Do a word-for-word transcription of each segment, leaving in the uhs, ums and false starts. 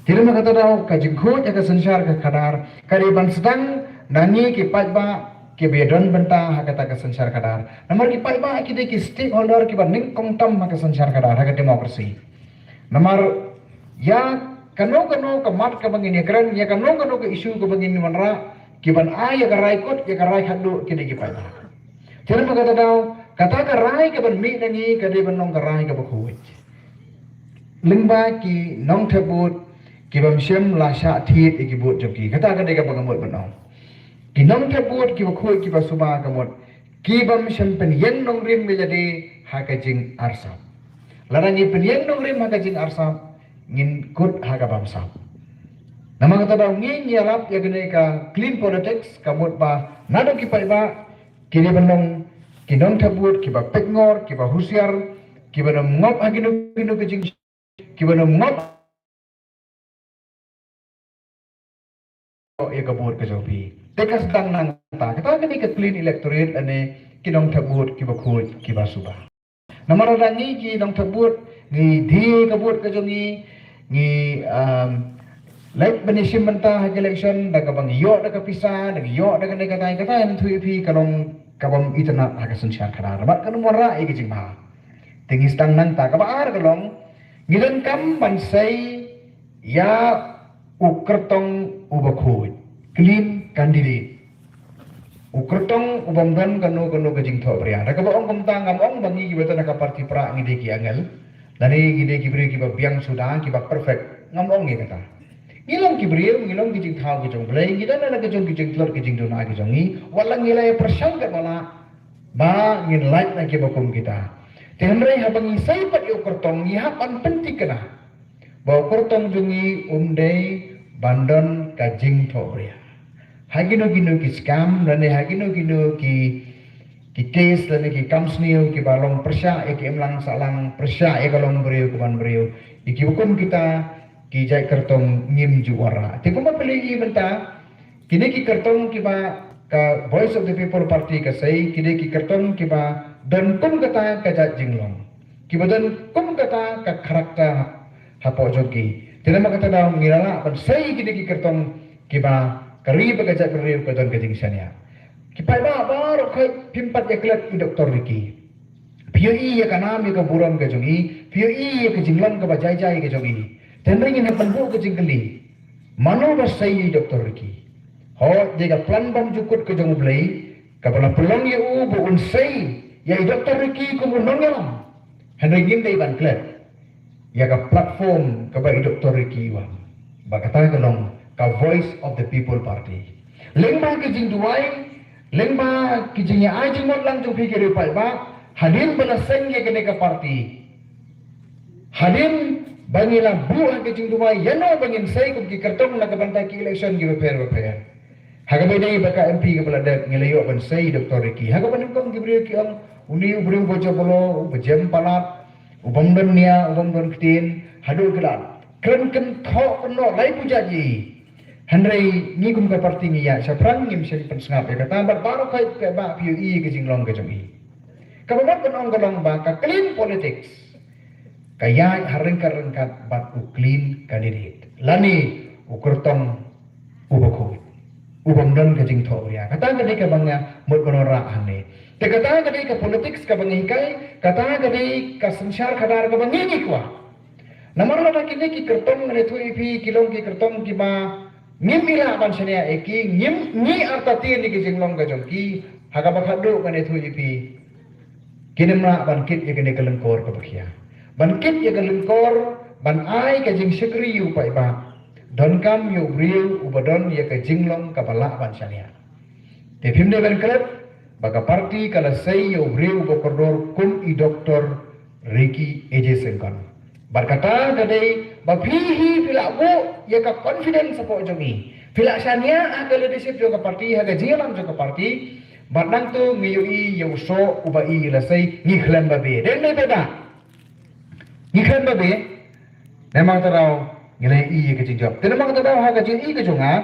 Te namar kata daw ka jingkhuid ha ka synshar ka khadar ka dei ban sdang na ngi ki paidbah kiba ïadon bynta ha kata ka synshar khadar. Namar ki paidbah ki dei ki stakeholder kiba nyngkong tam ha ka synshar khadar, ha ka democracy. Namar ïa kano kano ka mat kaba ngin ïakren, ïa kano kano ka issue kaba ngin wanrah, kiban ai ïa ka rai kut, ïa ka rai khatduh ki dei ki paidbah. Te namar kata daw kata ka rai kaban mih na ngi ka dei ban long ka rai kaba khuid. Lyngba ki nongthep vote kiba ym shym la shah thied ïa ki vote jong ki. Kata ka dei kaba nga mut ban ong. Ki nongthep vote kiba khuid kiba suba ka mut, kiba ym shym pynïeng nongrim ïa lade ha ka jingarsap. Lada ngi pynïeng nongrim ha ka jingarsap, ngin kut ha ka bamsap. Namar kata daw ngi ngi ïalap ïa kane ka clean politics, ka mut ba naduh ki paidbah ki dei ban long ki nongthep vote kiba peit ngor, kiba husiar, kiba nym ngop ha kino kino ka jing, kiba nym ngop ïa ka vote ka jong phi. Te ka sdang nangta, kata ka dei ka clean electorate lane ki nongthep vote kiba khuid kiba suba. Namar lada ngi ki nongthep vote ngi die ka vote ka jong ngi, ngi, um, leit ban ïashim bynta ha ka election da kaba ngi ïoh da ka pisa, da ngi ïoh da kane katai, kata ïa mynta ïa phi ka long kaba ym itynnad ha ka synshar khadar. Namar kan ym wanrah ïa ka jingbha. Te ngi sdang nangta. Kaba ar ka long, ngi donkam ban sei ïa u kyrtong uba khuid, clean candidate. U kyrtong uba ym don kano kano ka jingthohbria. Da kaba ong kumta ngam ong ba ngi kiba don ha ka party prah ngi dei ki angel, lane ngi dei ki briew kiba biang suda, kiba perfect. Ngam ong ïa kata. Ngi long ki briew, ngi long ki jingthaw ki jong U Blei, ngi don ha ka jong ki jingtlot ki jingduna ki jong ngi. Wat la ngi la ïa pyrshang katba lah ba ngin lait na kiba kum kita. Te hynrei haba ngi sei pat ïa u kyrtong, ngi hap ban pynthikna ba u kyrtong jong ngi um dei ban don ka jingthohbria. Ha kino kino ki scam lane ha kino kino ki, ki case lane ki kam sniew kiba long pyrshah ïa ki imlang sahlang, pyrshah ïa ka longbriew ka manbriew, ïa kiba kum kita ki jait kyrtong ngim ju wanrah. Te kumba phi la ïohi mynta, kine ki kyrtong kiba ka Voice of the People Party ka sei, kine ki kyrtong kiba don kum kata ka jait jinglong, kiba don kum kata ka character hapoh jong ki. Te namar kata daw ngi la lah ban sei kine ki kyrtong kiba ka ri bad ka jaitbynriew ka don ka jingshaniah. Ki paidbah baroh khoit phim pat ïa klet ïa i Doctor Ricky. Phi ïohi ïa ka nam ïa ka burom ka jong i, phi ïohi ïa ka jinglong kaba jai jai ka jong i. Te hynrei ngin hap ban buh ka jingkylli. Mano ba sei ïa i Doctor Ricky? Hooid, dei ka plan bym ju kut ka jong U Blei kaba la pynlong ïa u ba un sei ïa i Doctor Ricky kum u nongïalam. Hynrei ngim dei ban klet ïa ka platform kaba i Doctor Ricky i wan. Ba kata ka long ka Voice of the People Party. Lyngba ki jingduwai, lyngba ki jingïa-ai jingmut lang jong phi ki riewpaidbah, hadien ba la seng ïa kane ka party, hadien ba ngi la buh ha ki jingduwai ïano ba ngin sei kum ki kyrtong na ka bynta ki election kiba pher bapher. Ha kaba ïadei bad ka M P kaba la dep ngi la ïoh ban sei Doctor Ricky. Ha kaba nyngkong ki briew ki ong, une u briew uba jop bolo, uba jem palat, u bym don nia, u bym don ktien, haduh ki la kren kynthoh kynnoh lai pujat ïa i. Hynrei ngi kum ka party ngi ïaid shaphrang, ngim shym pynsngap ïa kata, bad baroh khoit phi ba phi ïohi ïa ka jinglong ka jong i. Kaba mut ban ong ka long ba ka clean politics ka ïaid ha ryngkat ryngkat bad u clean candidate lane u kyrtong uba khuid, u bym don ka jingthohbria. Kata ka dei kaba nga mut ban wanrah hangne. Te kata ka dei ka politics kaba ngi hikai, kata ka dei ka synshar khadar kaba ngi ngi kwah. Namar lada kine ki kyrtong, ngan ïathuh ïa phi, ki long ki kyrtong kiba ngim lah ban shaniah ïa ki, ngim, ngi artatien ïa ki jinglong ka jong ki, ha kaba khatduh ngan ïathuh ïa phi, kin ym lah ban kit ïa kane ka lyngkor kaba khia. Ban kit ïa ka lyngkor, ban ai ka jingshakri ïa u paidbah, donkam ïa u briew uba don ïa ka jinglong kaba lah ban shaniah. Te phim dei ban klet ba ka party ka la sei ïa u briew uba kordor kum i Doctor Ricky A J Syngkon. Bad kata ka dei ba phi hi phi la buh ïa ka confidence hapoh jong i. Phi la shaniah ha ka leadership jong ka party, ha ka jingïalam jong ka party. Bad nangta ngi ïohi ïa u soh uba i la sei, ngi khlem ba beh. Dei ne beh ba ngi khlem ba beh? Namar kata daw ngi la ïohi ïa ka jingjop. Te namar kata daw ha ka jingïohi ka jong nga,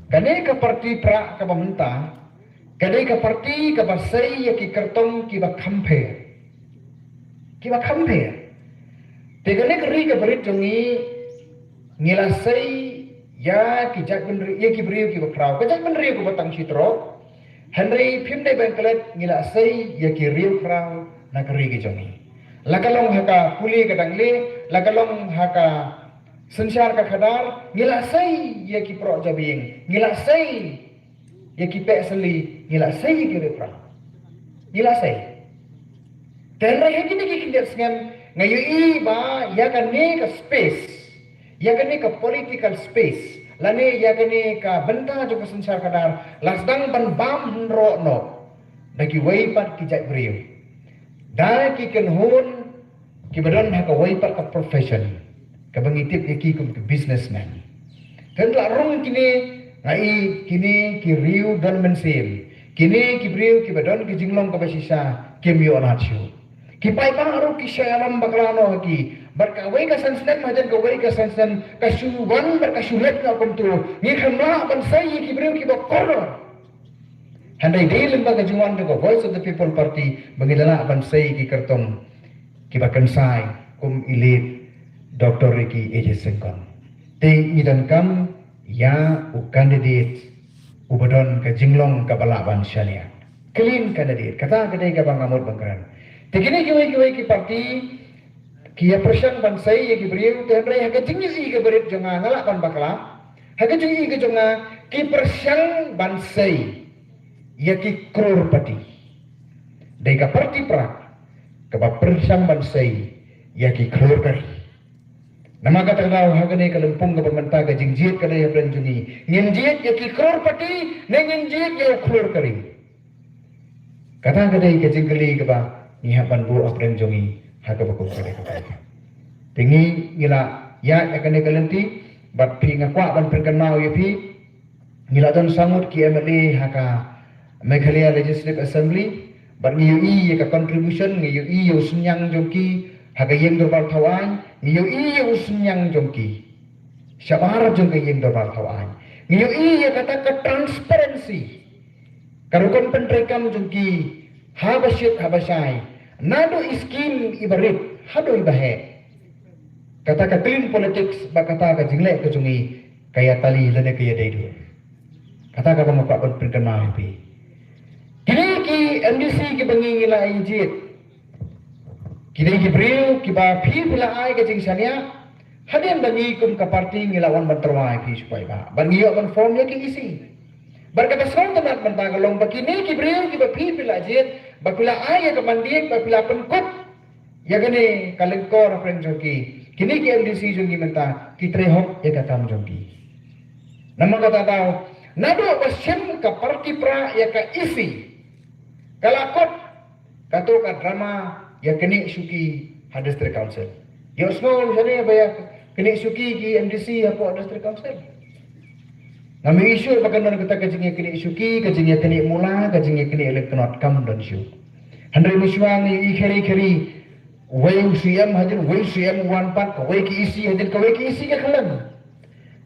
kane ka party prah kaba mynta ka dei ka party kaba sei ïa ki kyrtong kiba kham pher. Kiba kham pher. Te kane ka ri kaba rit jong ngi, ngi la sei ïa ki jaitbynriew, ïa ki briew kiba khraw, ka jaitbynriew kaba tang shi trok. Hynrei phim dei ban klet, ngi la sei ïa ki riewkhraw na ka ri ka jong ngi. La ka long ha ka pule ka dangle, la ka long ha ka synshar ka khadar, ngi la sei ïa ki proh jabieng, ngi la sei ïa ki peh sli, ngi la sei ïa ki riewkhraw. Ngi la sei. Te hynrei ha kine ki khyndiat snem nga ïohi ba ïa kane ka space, ïa kane ka political space, lane ïa kane ka bynta jong ka synshar khadar la sdang ban bam hynroh noh da kiwei pat ki jaitbynriew, da ki kynhun kiba don ha kawei pat ka profession kaba ngi tip ïa ki kum ki businessman. Kan la rung kine, nga i kine ki riew don mynsiem, kine ki briew kiba don ki jinglong kaba shisha, kim ïoh lad shuh. Ki paidbah ruh ki shah ïalam bakla noh ha ki. Bad kawei ka san snem hajan kawei ka san snem ka shu wan bad ka shu leit noh kumtu. Ngi khlem lah ban sei ïa ki briew kiba kordor. Hynrei dei lyngba ka jingwan jong ka Voice of the People Party ba ngi la lah ban sei ki kyrtong kiba kynsai kum i late Doctor Ricky A J Syngkon. Te ngi donkam ïa u candidate uba don ka jinglong kaba lah ban shaniah. Clean candidate, kata ka dei kaba nga mut ban kren. Te kine kiwei kiwei ki party ki ïa pyrshang ban sei ïa ki briew, te hynrei ha ka jingïohi ka barit jong nga, nga lah ban bakla. Ha ka jingïohi ka jong nga, ki pyrshang ban sei ïa ki crorepati. Dei ka party Prah kaba pyrshang ban sei ïa ki crore kari. Namar kata ka daw ha kane ka lympung kaba mynta ka jingjied ka dei hapdeng jong ngi. Ngin jied ïa ki crorepati ne ngin jied ïa u crore kari? Kata ka dei ka jingkylli kaba ngi hap ban buh hapdeng jong ngi ha kaba kum ka dei ka dei. Te ngi, ngi la ïaid ha kane ka lynti bad phi, nga kwah ban pynkynmaw ïa phi, ngi la don saw ngut ki M L A ha ka Meghalaya Legislative Assembly, bad ngi ïohi ïa ka contribution, ngi ïohi ïa u synñiang jong ki ha ka ïing dorbar thaw aiñ, ngi ïohi ïa u synñiang jong ki shabar jong ka ïing dorbar thaw aiñ. Ngi ïohi ïa kata ka transparency, ka rukom pyntreikam jong ki haba shit haba shai, naduh i skim iba rit haduh iba heh. Kata ka clean politics bad kata ka jingleh ka jong ngi ka ïatali lane ka ïadei dur. Kata kaba nga kwah ban pynkynmaw ïa phi. Kine ki M D C kiba ngi, ngi la ïa jied, ki dei ki briew kiba phi, phi la ai ka jingshaniah. Hadien ba ngi kum ka party ngi la wan ban tyrwa ïa phi shu paidbah bad ngi ïoh ban form ïa ka E C. Bad kaba sngewtynnat mynta ka long ba kine ki briew kiba phi, phi la jied, ba phi la ai ïa ka mandate, ba phi la pynkup ïa kane ka lyngkor hapdeng jong ki, kine ki M D C jong ngi mynta ki trei hok ïa ka kam jong ki. Namar kata daw, naduh ba shim ka party Prah ïa ka E C, ka la kot kato ka drama ïa kane shuki ha District Council. Ïohsngew shane ba ïa kane shuki ki M D C hapoh District Council. Ngam ïohi shuh ba kan don kata ka jingïaknieh shuki, ka jingïaknieh mula, ka jingïaknieh lyngknot, kam don shuh. Hynrei mynshuwa ngi ïohi kheri kheri, uwei u C M hadien, uwei u C M u wan pat, kawei ka E C hadien, kawei ka E C ka khlem.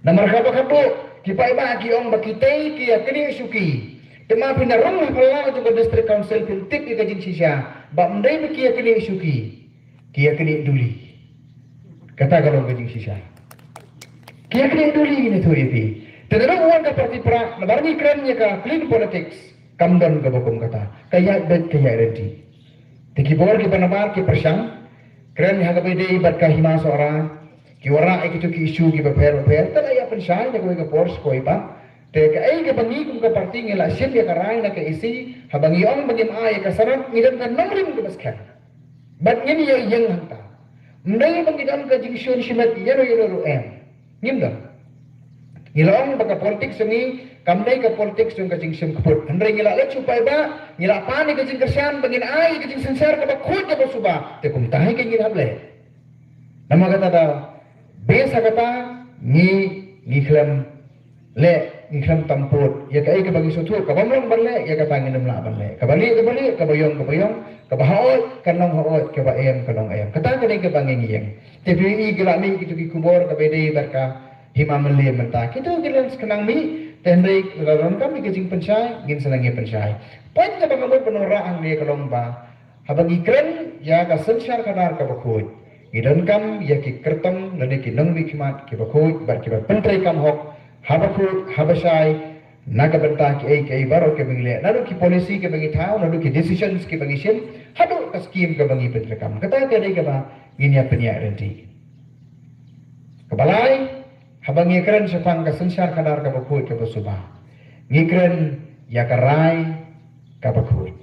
Namar kaba khatduh ki paidbah ki ong ba kitei ki ïaknieh shuki. Te ma phin ïa rung ha phyllaw jong ka District Council phin tip ïa ka jingshisha ba ym dei ba ki ïaknieh shuki. Ki ïaknieh duli. Kata ka long ka jingshisha. Ki ïaknieh duli, ngi ïathuh ïa phi. Te naduh ba wan ka party Prah, nabar ngi kren ïa ka clean politics, kam don kaba kum kata. Ka ïaid beit ka ïaid ryntih. Te ki bor kiba nabar ki pyrshang, kren ha kaba ïadei bad ka Hima Sohra, ki wanrah ïa kito ki issue kiba pher bapher, te la ïa pynshai da kawei ka por sha kawei pat. Te kaei kaba ngi kum ka party ngi la shim ïa ka rai na ka E C, haba ngi ong ba ngim ai ïa ka sanad, ngi don ka nongrim kaba skhem. Bad ngin ïa ïeng hangta. Ym dei ba ngi don ka jingshun shimet ïano ïano ruh, em. Ngim don. Ngi la ong ba ka politics jong ngi kam dei ka politics jong ka jingshim kput. Hynrei ngi la leit shu paidbah, ngi la pan ïa ka jingkyrshan ba ngin ai ïa ka jingsynshar kaba khuid kaba suba. Te kumta hi ka ngin hap leh. Namar kata da, bad sa kata, ngi, ngi khlem leh, ngi khlem tamput ïa kaei kaba ngi sngewthuh, kaba ym long ban leh, ïa kata ngin ym lah ban leh. Kaba lieh kaba lieh, kaba ïong kaba ïong, kaba haoid kan long haoid, kaba em kan long em. Kata ka dei kaba ngi ïeng. Te phi i ki la mih kito ki khubor kaba ïadei bad ka Hima Mylliem mynta. Kito ki la sngewkhnang mih, te hynrei lada donkam ïa ka jingpynshai, ngin sa nang ïa pynshai. Point kaba nga mut ban wanrah hangne ka long ba haba ngi kren ïa ka synshar khadar kaba khuid, Ngi donkam ïa ki kyrtong lane ki nongmihkhmat kiba khuid bad kiba pyntreikam hok haba khuid haba shai, na ka bynta kiei kiei baroh kiba ngi leh, naduh ki policy kiba ngi thaw, naduh ki decisions kiba ngi shim, haduh ka skim kaba ngi pyntreikam. Kata ka dei kaba ngin ïa pynïaid lynti. Kaba lai, haba ngi kren shaphang ka synshar khadar kaba khuid kaba suba, ngi kren ïa ka rai kaba khuid.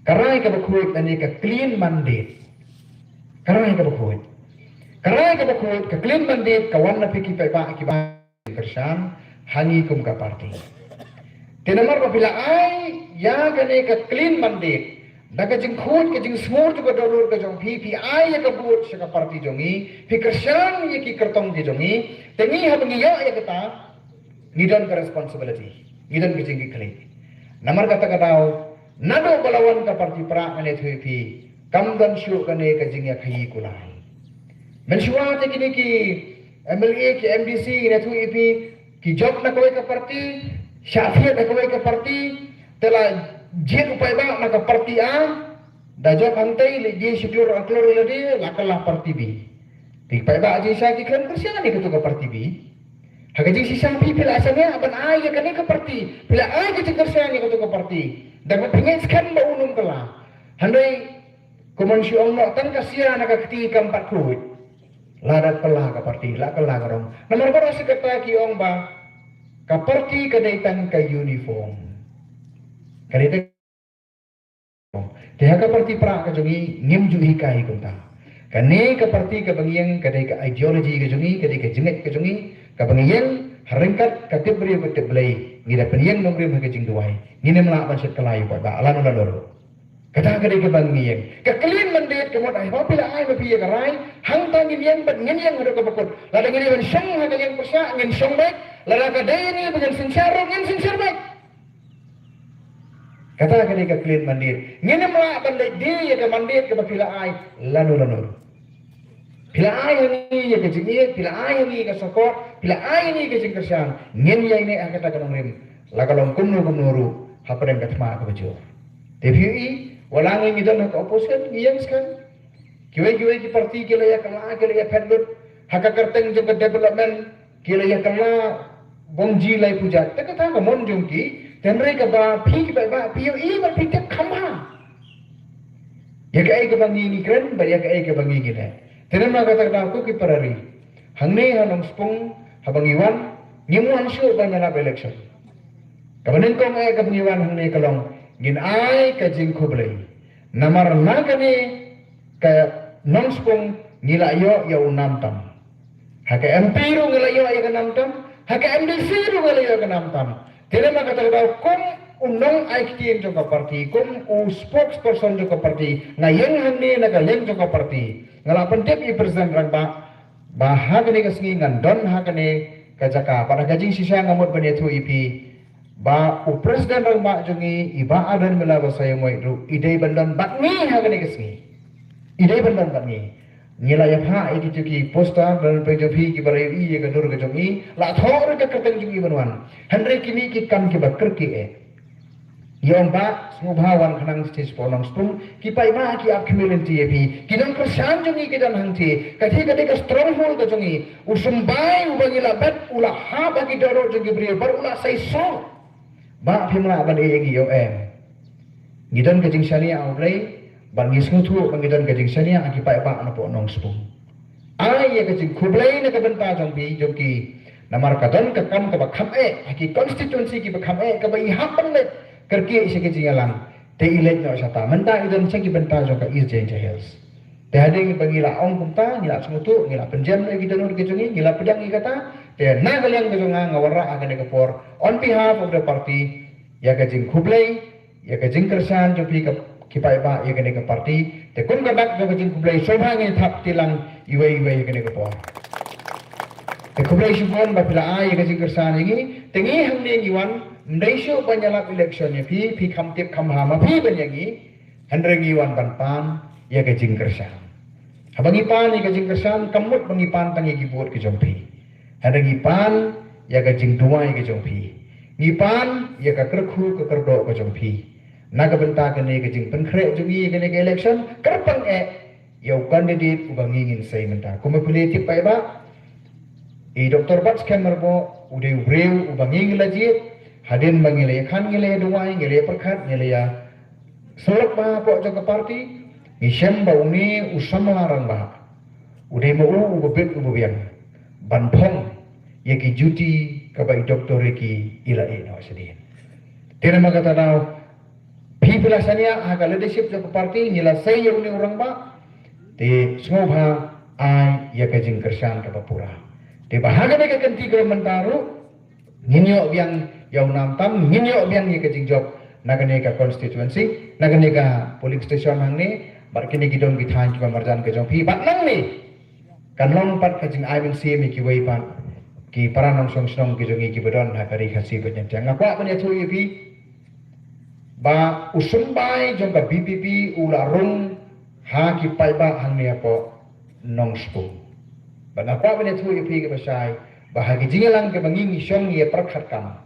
Ka rai kaba khuid lane ka clean mandate. Ka rai kaba khuid. Ka rai kaba khuid, ka clean mandate ka wan na phi ki paidbah kiba kyrshan ha ngi kum ka party. Te namar ba phi la ai ïa kane ka clean mandate da ka jingkhuid ka jingsngur jong ka dohnud ka jong phi, phi ai ïa ka vote sha ka party jong ngi, phi kyrshan ïa ki kyrtong ki jong ngi. Te ngi haba ngi ïoh ïa kata, ngi don ka responsibility, ngi don ka jingkitkhlieh. Namar kata ka daw, naduh ba la wan ka party Prah, ngan ïathuh ïa phi, kam don shuh kane ka jingïakhaïi kulai. Mynshuwa te kine ki M L A, ki M D C, ngan ïathuh ïa phi, ki jop na kawei ka party, shah thied na kawei ka party, te la jied u paidbah na ka party A, da jop hangtei, leit die shi klur ar klur ïa lade, la kylla party B. Te paidbah jingshisha ki khlem kyrshan ïa kato ka party B. Ha ka jingshisha phi, phi la shaniah ban ai ïa kane ka party, phi la ai ka jingkyrshan ïa kato ka party. Da kaba phi ngeit skhem ba un ym kylla. Hynrei kumno shu ong noh, tang ka sia na ka kti kam pat khuid. La da kylla ka party, la kylla ka rong. Namar baroh shi katta ki ong ba ka party ka dei tang ka uniform. Ka dei tang Te ha ka party Prah ka jong ngi ngim ju hikai kumta. Kane ka party kaba ngi ïeng ka dei ka ideology ka jong ngi, ka dei ka jingngeit ka jong ngi, kaba ngi ïeng ha ryngkat ka tip briew ka tip Blei, ngi da pynïeng nongrim ha ka jingduwai. Ngin ym lah ban shet kylla ïa u paidbah lano lano ruh. Kata ka dei kaba ngi ïeng. Ka clean mandate ka mut ai ba phi la ai ma phi ïa ka rai, hangta ngin ïeng bad ngin ïeng haduh kaba kut. Lada ngi dei ban shong ha ka liang pyrshah ngin shong beit, lada ka dei ïa ngi ba ngin synshar ruh ngin synshar beit. Kata ka dei ka clean mandate. Ngin ym lah ban leit die ïa ka mandate kaba phi la ai lano lano. Phi la ai ha ngi ïa ka jingïeit, phi la ai ha ngi ïa ka sokot, phi la ai ha ngi ïa ka jingkyrshan. Ngin ïaineh ha kata ka nongrim la ka long kumno kumno ruh hapdeng ka thma kaba jur. Te phi ïohi, wat la ngi ngi don ha ka opposition, ngi ïeng skhem. Kiwei kiwei ki party ki la ïa kylla, ki la ïa phet lut ha ka kyrteng jong ka development, ki la ïa kylla bong ji lai puja. Te kata ka mon jong ki, te hynrei kaba phi ki paidbah phi ïohi bad phi tip kham bha ïa kaei kaba ngi ngi kren bad ïa kaei kaba ngi ngi leh. Te namar kata ka daw ko ki para ri, hangne ha Nongspung haba ngi wan, ngim wan shuh ban ïalap election. Kaba nyngkong eh kaba ngi wan hangne ka long ngin ai ka jingkhublei. Namar na kane ka Nongspung ngi la ïoh ïa u nam tam. Ha ka M P ruh ngi la ïoh ïa ka nam tam, ha ka M D C ruh ngi la ïoh ïa ka nam tam. Te lem na kata ka daw kum u nong ai ktien jong ka party, kum u spokesperson jong ka party, nga ïeng hangne na ka liang jong ka party. Nga la pyntip ïa i President Rangbah ba ha kane ka sngi ngan don ha kane ka jaka. Bad ha ka jingshisha nga mut ban ïathuh ïa phi ba u President Rangbah jong ngi, i Bah Ardent Miller Basaiawmoit ruh i dei ban don bad ngi ha kane ka sngi. I dei ban don bad ngi. Ngi la ïa phah ïa kito ki poster, don phi jong phi kiba la ïohi ïa ka dur ka jong i, la thoh ruh ka kyrteng jong i ban wan. Hynrei kine ki kam kiba kyrkieh eh. Ïa ong Bah, sngewbha wan khnang stage hapoh Nongspung, ki paidbah ki ap khmih lynti ïa phi, ki nongkyrshan jong ngi ki don hangtei, ka dei ka dei ka stronghold ka jong ngi, u symbai uba ngi la bet u la hap ha ki dohnud jong ki briew bad u la saisoh. Bah, phim lah ban ïeh ïa ngi ïoh em? Ngi don ka jingshaniah ha U Blei bad ngi sngewthuh ba ngi don ka jingshaniah ha ki paidbah napoh Nongspung. Ai ïa ka jingkhublei na ka bynta jong phi jong ki. Namar ka don ka kam kaba kham eh ha ki constituency kiba kham eh kaba i hap ban leit kyrkieh sha ki jingïalang. Te i leit noh shata, mynta i don sha ki bynta jong ka East Jaintia Hills. Te hadien ba ngi la ong kumta, ngi la sngewthuh, ngi la pynjem noh ïa ki dohnud ki jong ngi, ngi la pdiang ïa kata. Te na ka liang ka jong nga, nga wanrah ha kane ka por on behalf of the party ïa ka jingkhublei, ïa ka jingkyrshan jong phi ki paidbah ïa kane ka party. Te kum ka dak jong ka jingkhublei, sngewbha ngin thap tilang iwei iwei ïa kane ka por. Te khublei shibun ba phi la ai ïa ka jingkyrshan ïa ngi. Te ngi hangne ngi wan, ym dei shuh ban ïalap election ïa phi, phi kham tip kham bha ma phi ban ïa ngi. Hynrei ngi wan ban pan ïa ka jingkyrshan. Haba ngi pan ïa ka jingkyrshan, kam mut ba ngi pan tang ïa ki vote ki jong phi. Hynrei ngi pan ïa ka jingduwai ka jong phi. Ngi pan ïa ka kyrkhu ka kyrdoh ka jong phi. Na ka bynta kane ka jingpynkhreh jong ngi ïa kane ka election, kyrpang eh ïa u candidate uba ngi ngin sei mynta. Kumba phi la tip paidbah, i Doctor Batskhem Myrboh u dei u briew uba ngi ngi la jied, hadien ba ngi la ïakhan, ngi la ïaduwai, ngi la ïapyrkhat, ngi la ïa sylloh bha hapoh jong ka party, ngi shem ba une u samla rangbah u dei ma u uba bit uba biang ban phong ïa ki duty kaba i Doctor Ricky i la ïeh noh shadien. Te namar kata daw, phi phi la shaniah ha ka leadership jong ka party, ngi la sei ïa une u rangbah, te sngewbha ai ïa ka jingkyrshan kaba pura. Te ba ha kane ka kynti kaba mynta ruh, ngin ïoh biang ïa u nam tam, ngin ïoh biang ïa ka jingjop na kane ka constituency, na kane ka polling station hangne, bad kine ki dong ki thaiñ kiba marjan ka jong phi, bad nangne kan long pat ka jingai mynsiem ïa kiwei pat ki para nongshong shnong ki jong ngi kiba don ha ka ri Khasi Bhajan. Nga kwah ban ïathuh ïa phi ba u symbai jong ka VPP u la rung ha ki paidbah hangne hapoh Nongspung. Bad nga kwah ban ïathuh ïa phi kaba shai ba ha ki jingïalang kaba ngi ngi shong ïa pyrkhat kam,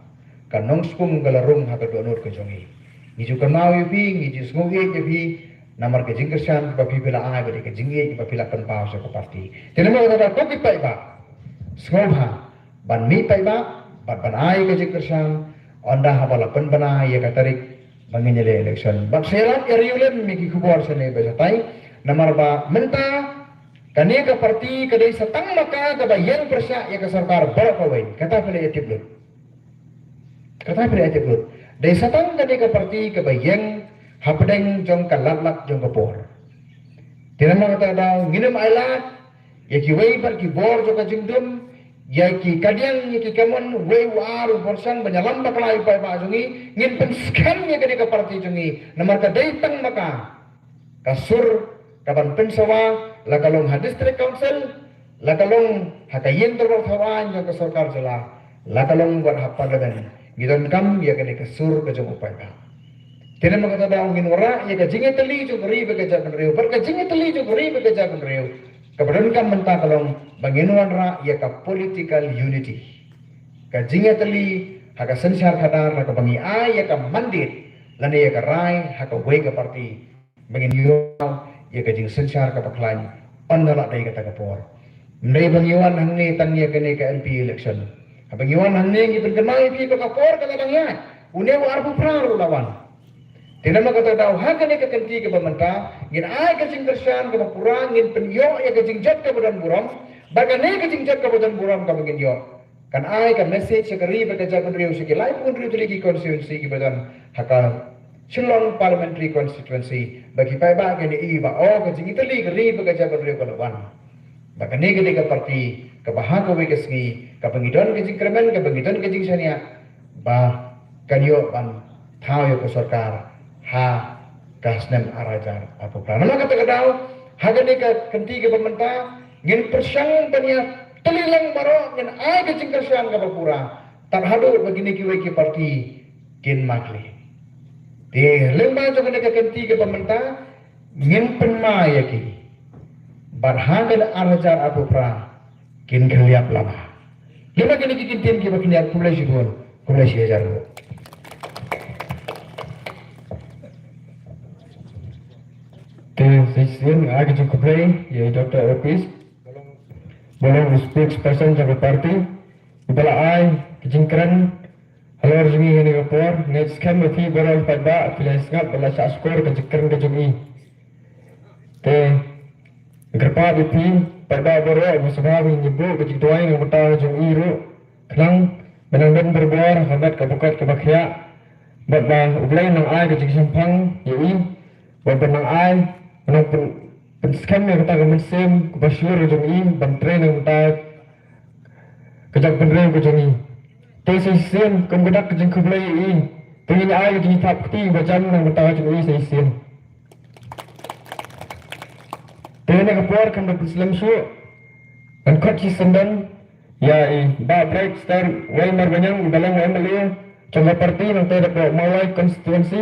ka Nongspung ka la rung ha ka dohnud ka jong ngi. Ngi ju kynmaw ïa phi, ngi ju sngew ïeit ïa phi namar ka jingkyrshan kaba phi phi la ai bad ka jingïeit kaba phi la pynpaw sha ka party. Te namar kata ko ki paidbah, sngewbha ban mih paidbah bad ban ai ka jingkyrshan, ynda haba la pynbna ïa ka tarik ba ngin ïaleh election. Bad sa ïalap ïa riewlem ïa ki khubor shane ba shatai, namar ba mynta kane ka party ka dei sa tang ma ka kaba ïeng pyrshah ïa ka sorkar baroh kawei. Kata phi la ïatip lut. Kata phi la ïatip lut. Dei sa tang kane ka party kaba ïeng hapdeng jong ka lad lad jong ka por. Te namar kata daw ngin ym ailad ïa kiwei pat ki bor jong ka jingdum, ïa ki kadiang, ïa ki kamon, uwei u ar u bor shang ban ïalam bakla ïa u paidbah jong ngi. Ngin pynskhem ïa kane ka party jong ngi namar ka dei tang ma ka ka sur kaban pynsawa, la ka long ha District Council, la ka long ha ka ïing dorbar thaw aiñ jong ka sorkar jylla, la ka long wat ha Parliament. Ngi donkam ïa kane ka sur ka jong u paidbah. Te namar kata daw ngin wanrah ïa ka jingïatylli jong ka ri bad ka jaitbynriew, bad ka jingïatylli jong ka ri bad ka jaitbynriew kaba donkam mynta ka long ba ngin wanrah ïa ka political unity, ka jingïatylli ha ka synshar khadar, ha kaba ngi ai ïa ka mandate lane ïa ka rai ha kawei ka party ba ngin ïoh ïa ka jingsynshar kaba khlaiñ ynda la dei kata ka por. Ym dei ba ngi wan hangne tang ïa kane ka MP election. Haba ngi wan hangne ngi pynkynmaw ïa phi ba ka por ka la dang ïaid, une u arphew phra ruh la wan. Te namar kata daw ha kane ka kynti kaba mynta ngin ai ka jingkyrshan kaba pura, ngin pynïoh ïa ka jingjot kaba don burom. Bad kane ka jingjot kaba don burom kaba ngin ïoh kan ai ka message sha ka ri bad ka jaitbynriew, sha ki laiphew hynriew tylli ki constituency kiba don ha ka Shillong Parliamentary Constituency, ba ki paidbah kin ïohi ba, oh, ka jingïatylli ka ri bad ka jaitbynriew ka la wan. Ba kane ka dei ka party kaba ha kawei ka sngi kaba ngi don ka jingkyrmen, kaba ngi don ka jingshaniah, ba kan ïoh ban thaw ïa ka sorkar ha ka snem ar hajar arphew phra. Namar kata ka daw ha kane ka kynti kaba mynta ngin pyrshang ban ïa tylli lang baroh, ngin ai ka jingkyrshan kaba pura tad haduh ba kine kiwei ki party kin mad leh. Te lyngba jong kane ka kynti kaba mynta ngin pynmai ïa ki. Bad ha kane ar hajar arphew phra kin khylliap lama. Lyngba kine ki kyntien kiba khyndiat, khublei shibun, khublei shihajar nguh. Te shisien nga ai ka jingkhublei ïa i Doctor Opis, ba long u spokesperson jong ka party, uba la ai ka jingkren halor jong ngi ha kane ka por. Nga ngeit skhem ba phi baroh phi paidbah phi la sngap bad la shah shkor ka jingkren ka jong i. Te nga kyrpad ïa phi paidbah baroh ba sngewbha ngin ïa buh ka jingduwai na ka bynta jong i ruh, khnang ba nang don barabor ha met ka bukot kaba khiah, bad ba U Blei nang ai ka jingshemphang ïa i, bad ba nang ai, ba nang pyn, pynskhem ïa kata ka mynsiem kaba shlur jong i ban trei na ka bynta ka jaitbynriew ka jong i. Te sa shisien kum ka dak ka jingkhublei ïa i, te ngin ai ka jingthap kti ba jan na ka bynta ka jong i sa shisien. Te ha kane ka por kam da pynslem shuh, ngan khot shisyndon ïa i Bah Brightstar Y. Marbaniang, iba long u MLA jong ka party nangta hapoh Mawlai constituency,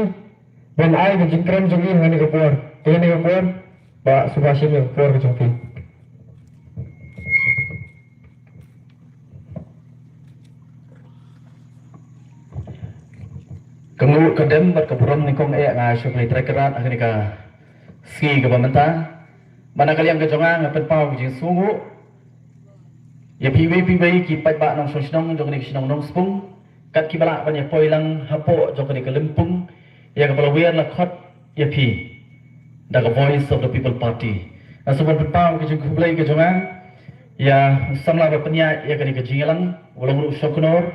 ban ai ka jingkren jong i ha kane ka por. Te ha kane ka por, Bah, sngewbha shim ïa ka por ka jong phi. Ka nguh ka dem bad ka burom nyngkong eh nga ai sha U Blei Trai Kynrad ha kane ka sngi kaba mynta. Bad na ka liang ka jong nga nga pynpaw ka jingsngewnguh ïa phi wei phi wei ki paidbah nongshong shnong jong kane ka shnong Nongspung, kat kiba lah ban ïa poi lang hapoh jong kane ka lympung ïa kaba la wer la khot ïa phi da ka Voice of the People Party. Nga sngewbha ban pynpaw ka jingkhublei ka jong nga ïa u samla ba pynïaid ïa kane ka jingïalang, u long ruh u Shongknor,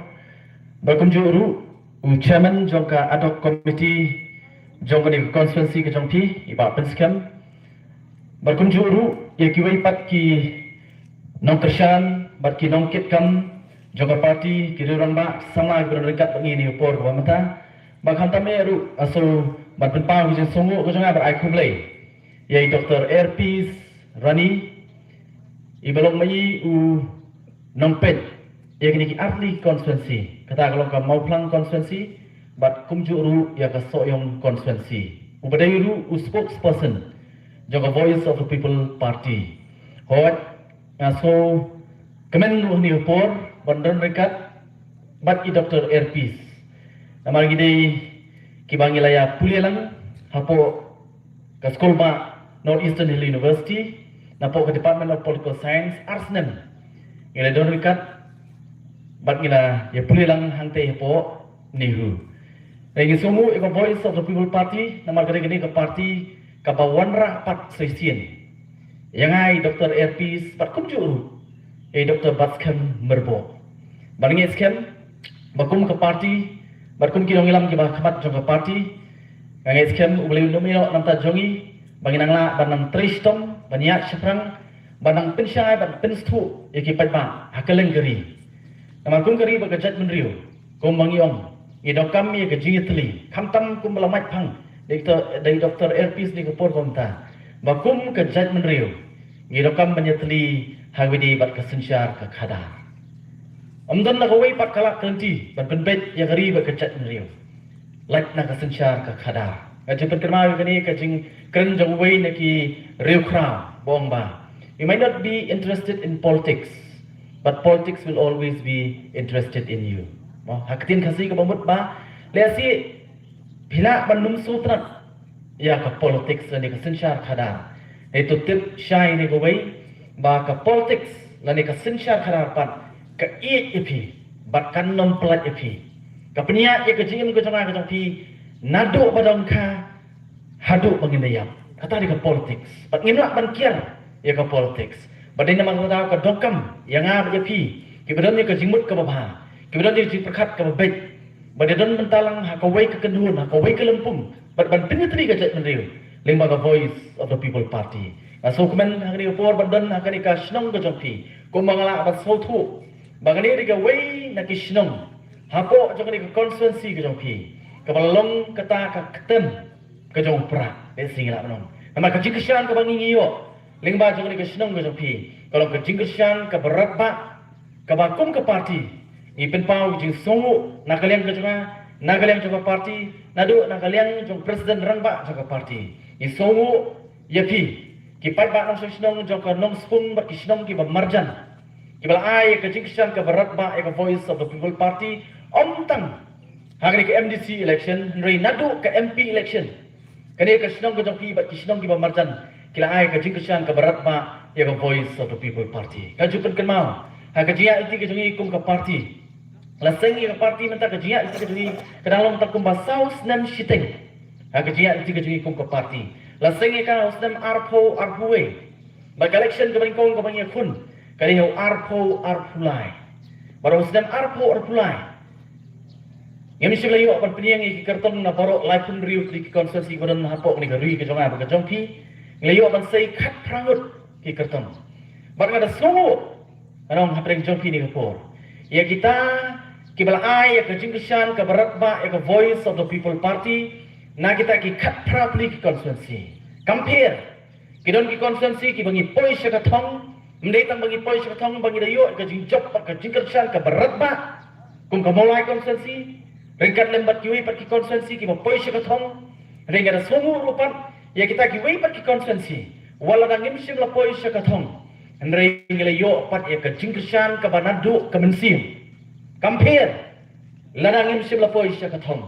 bad kumjuh ruh u chairman jong ka ad hoc committee jong kane ka constituency ka jong phi, i Bah Pynskhem. Bad kumjuh ruh ïa kiwei pat ki nongkyrshan bad ki nongkitkam jong ka party, ki riew rangbah, ki samla kiba don ryngkat bad ngi ha kane ka por kaba mynta. Bad khamtam eh ruh nga sngewbha ban pynpaw ka jingsngewnguh ka jong nga bad ai khublei ïa i Doctor Airpeace Rani, iba long ma i u nongpeit ïa kine ki artylli constituency, kata ka long ka Mawphlang constituency bad kumjuh ruh ïa ka Sohiong constituency, uba dei ruh u spokesperson jong ka Voice of the People Party. Hooid, nga sngewkmen ruh ha kane ka por ban don ryngkat bad i Doctor Airpeace, namar ngi dei kiba ngi la ïa pule lang hapoh ka skul ba North Eastern Hill University, napoh ka Department of Political Science, ar snem ngi la don ryngkat bad ngi la ïa pule lang hangtei hapoh NEHU. Ngi sngewnguh ïa ka Voice of the People Party namar ka dei kane ka party kaba wanrah pat sa shisien ïa nga i Doctor Airpeace bad kumjuh ruh ïa i Doctor Batskhem Myrboh. Bad nga ngeit skhem ba kum ka party bad kum ki nongïalam kiba khmat jong ka party, nga ngeit skhem U Blei un ïoh na ka bynta jong ngi ba ngin nang lah ban nang trei shitom, ban ïaid shaphrang, ban nang pynshai, ban pynsngewthuh ïa ki paidbah ha kylleng ka ri. Namar kum ka ri bad ka jaitbynriew, kumba ngi ong, ngi donkam ïa ka jingïatylli, khamtam kumba la mait phang da i Doctor, da i Doctor Airpeace ha kane ka por kaba mynta, ba kum ka jaitbynriew ngi donkam ban ïatylli ha kaba ïadei bad ka synshar ka khadar. Ym don na kawei pat ka lad ka lynti ban pynbeit ïa ka ri bad ka jaitbynriew lait na ka synshar ka khadar. Nga ju pynkynmaw ïa kane ka jingkren jong uwei na ki riewkhraw ba ong ba, "You might not be interested in politics, but politics will always be interested in you." Mo, ha ka ktien Khasi kaba mut ba, lehse phi lah ban ym sngewtynnat ïa ka politics lane ka synshar khadar, hynrei to tip shai ne kawei ba ka politics lane ka synshar khadar pat ka ïeit ïa phi bad kan ym pyllait ïa phi. Ka pynïaid ïa ka jingim ka jong nga ka jong phi naduh ba dang kha haduh ba ngin da ïap. Kata dei ka politics. Bad ngim lah ban kiar ïa ka politics. Bad dei namar kata ka donkam ïa nga bad ïa phi kiba don ïa ka jingmut kaba bha, kiba don ïa ka jingpyrkhat kaba beit, bad ïa don bynta lang ha kawei ka kynhun, ha kawei ka lympung, bad ban pynïatylli ka jaitbynriew lyngba ka Voice of the People Party. Nga sngewkmen ha kane ka por ban don ha kane ka shnong ka jong phi, kumba nga lah ban sngewthuh ba kane dei kawei na ki shnong hapoh jong kane ka constituency ka jong phi kaba la long kata ka ktem ka jong u Prah, lehse ngi lah ban ong. Namar ka jingkyrshan kaba ngi ngi ïoh lyngba jong kane ka shnong ka jong phi ka long ka jingkyrshan kaba radbah, kaba kum ka party ngi pynpaw ka jingsngewnguh na ka liang ka jong nga, na ka liang jong ka party, naduh na ka liang jong president rangbah jong ka party. Ngi sngewnguh ïa phi ki paidbah nongshong shnong jong ka Nongspung bad ki shnong kiba marjan, kiba la ai ïa ka jingkyrshan kaba radbah ïa ka Voice of the People Party, ym tang ha kane ka M D C election, hynrei naduh ka M P election. Kane ka shnong ka jong phi bad ki shnong kiba marjan ki la ai ka jingkyrshan kaba radbah ïa ka Voice of the People Party. Nga ju pynkynmaw, ha ka jingïaid lynti ka jong ngi kum ka party, la seng ïa ka party mynta, ka jingïaid lynti ka jong ngi ka dang long tang kumba saw snem shiteng. Ha ka jingïaid lynti ka jong ngi kum ka party, la seng ïa ka ha u snem arphew arphew wei. Bad ka election kaba nyngkong kaba ngi ïakhun ka dei ha u arphew arphew lai. Bad ha u snem arphew arphew lai ngim shym la ïoh ban pynïeng ïa ki kyrtong na baroh laiphew hynriew tylli ki constituency ba don hapoh kane ka ri ka jong nga bad ka jong phi. Ngi la ïoh ban sei khatphra ngut ki kyrtong. Bad nga da sngewnguh, nga ong hapdeng jong phi ha kane ka por, ïa kita kiba la ai ïa ka jingkyrshan kaba radbah ïa ka Voice of the People Party na kita ki khatphra tylli ki constituency. Kam pher, ki don ki constituency kiba ngi poi sha ka thong, ym dei tang ba ngi poi sha ka thong, ba ngi da ïoh ka jingjop bad ka jingkyrshan kaba radbah, kum ka Mawlai constituency, ryngkat lem bad kiwei pat ki constituency kiba poi sha ka thong. Hynrei nga da sngewnguh ruh pat ïa kita kiwei pat ki constituency, wat lada ngim shym la poi sha ka thong, hynrei ngi la ïoh pat ïa ka jingkyrshan kaba naduh ka mynsiem. Kam pher lada ngim shym la poi sha ka thong.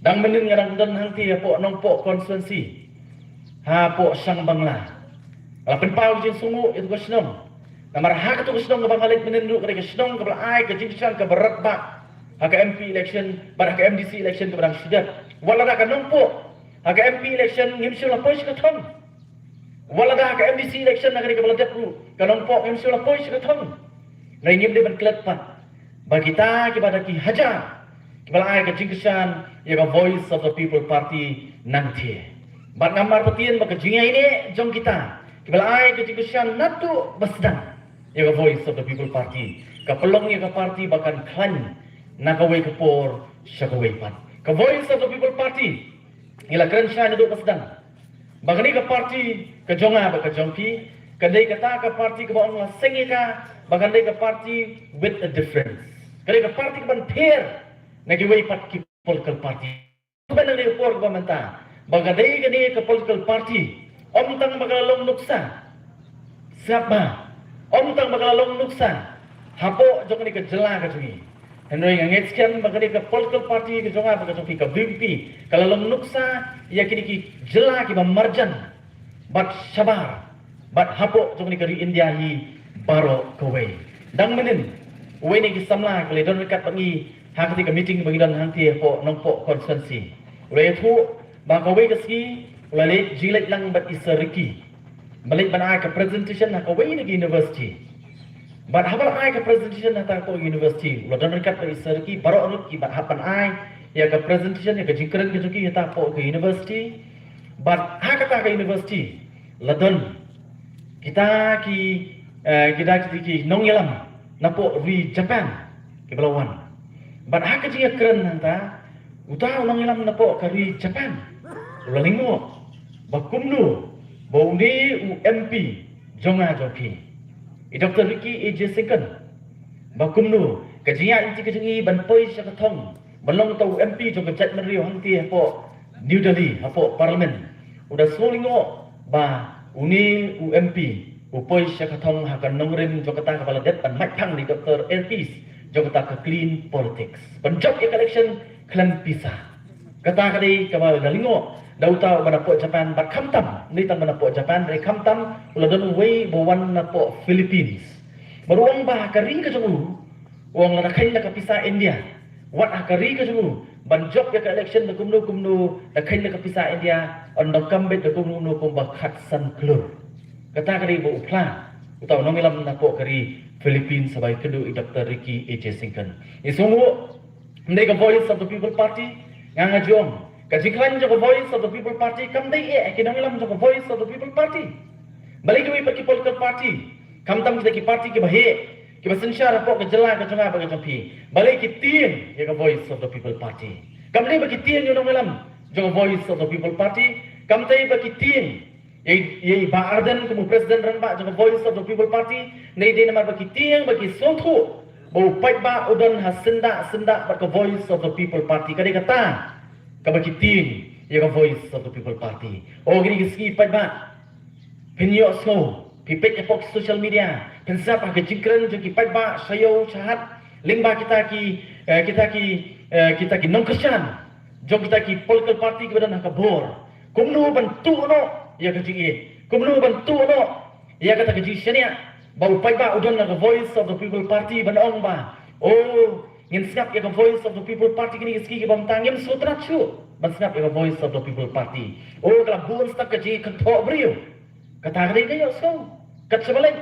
Dang mynnin nga dang don hangtei hapoh Nongpoh constituency, hapoh Shangbangla. Nga la pynpaw ka jingsngewnguh ïa ka shnong. Namar ha katu ka shnong kaba nga leit mynnin ruh ka dei ka shnong kaba la ai ka jingkyrshan kaba radbah ha ka M P election bad ha ka M D C election kaba dang shu dep. Wat lada ka Nongpoh ha ka M P election ngim shym la poi sha ka thong. Wat lada ha ka M D C election ha kane kaba la dep ruh ka Nongpoh ngim shym la poi sha ka thong. Hynrei ngim dei ban klet pat ba kita kiba da ki hajar kiba la ai ka jingkyrshan ïa ka Voice of the People Party nangta. Bad nga marpatian ba ka jingïaineh jong kita kiba la ai ka jingkyrshan naduh ba sdang ïa ka Voice of the People Party ka pynlong ïa ka party ba kan khlaiñ na kawei ka por sha kawei pat. Ka Voice of the People Party ngi la kren shai naduh ba sdang ba kane ka party ka jong nga bad ka jong phi kan dei kata ka party kaba ong la seng ïa ka ba kan dei ka party with a difference. Ka dei ka party kaban pher na kiwei pat ki political party. Kaba na kane ka por kaba mynta ba ka dei kane ka political party ym tang ba ka la long nuksa, sngap ba ym tang ba ka la long nuksa hapoh jong kane ka jylla ka jong ngi. Hynrei nga ngeit skhem ba kane ka political party ka jong nga bad ka jong phi, ka V P P, ka la long nuksa ïa kine ki jylla kiba marjan bad shabar bad hapoh jong kane ka ri India hi baroh kawei. Dang mynnin uwei na ki samla ka la don ryngkat bad ngi ha kata ka meeting ba ngi don hangta hapoh Nongpoh constituency u la ïathuh ba kawei ka sngi u la leit jingleit lang bad i Sir Ricky ban leit ban ai ka presentation ha kawei na ki university. Bad haba la ai ka presentation ha kata ka university u la don ryngkat bad i Sir Ricky, baroh arngut ki bad hap ban ai ïa ka presentation ïa ka jingkren ka jong ki ha kata ka university. Bad ha kata ka university la don kita ki, eh, kita ki, ki nongïalam napoh ri Japan kiba la wan. Bad ha ka jingïakren hangta uta u nongïalam napoh ka ri Japan u la lyngngoh ba kumno ba une u M P jong nga jong phi, i Doctor Ricky A J Syngkon, ba kumno ka jingïaid lynti ka jong i ban poi sha ka thong ban long uta u M P jong ka jaitbynriew hangta hapoh New Delhi hapoh Parliament u da shu lyngngoh ba une u M P u poi sha ka thong ha ka nongrim jong kata kaba la dep ban mait phang da i Doctor Airpeace jong kata ka clean politics ban jop ïa ka election khlem pisa. Kata ka dei kaba la lyngngoh da uta uba napoh Japan bad khamtam, ym dei tang ba napoh Japan, hynrei khamtam u la don uwei uba wan napoh Philippines. Bad u ong ba ha ka ri ka jong u, u ong lada kheiñ da ka pisa India, wat ha ka ri ka jong u ban jop ïa ka election da kumno kumno, da kheiñ da ka pisa India yn donkam beit da kumno kumno kumba khatsan klur. Kata ka dei ba u phla uta u nongïalam napoh ka ri Philippines haba ïakynduh i Doctor Ricky A J Syngkon. Ngi sngewnguh, ym dei ka Voice of the People Party. Nga nga ju ong ka jingkhlaiñ jong ka Voice of the People Party kam dei eh ki nongïalam jong ka Voice of the People Party. Balei kiwei pat ki political party, khamtam kita ki party kiba heh kiba synshar hapoh ka jylla ka jong nga bad ka jong phi, balei ki tieng ïa ka Voice of the People Party? Kam dei ba ki tieng ïa u nongïalam jong ka Voice of the People Party? Kam dei ba ki tieng ïa i, ïa i Bah Ardent kum u President rangbah jong ka Voice of the People Party? Hynrei dei namar ba ki tieng, ba ki sngewthuh ba u paidbah u don ha syndah syndah bad ka Voice of the People Party. Ka dei kata kaba ki tieng ïa ka Voice of the People Party. O kine ki sngi paidbah, phin ïohsngew, phi peit hapoh social media, phin sngap ha ka jingkren jong ki paidbah sha ïew sha hat lyngba kita ki, eh, kita ki, eh, kita ki nongkyrshan jong kita ki political party kiba don ha ka bor. Kumno ban tuh noh ïa ka jingïeit, kumno ban tuh noh ïa kata ka jingshaniah ba u paidbah u don ha ka Voice of the People Party ban ong ba, oh, ngin sngap ïa ka Voice of the People Party kine ki sngi kiba mynta, ngim sngewtynnat shuh ban sngap ïa ka Voice of the People Party. Oh, ka la bun step ka jingkynthoh briew. Kata ka dei ka ïohsngew, kat shaba leit.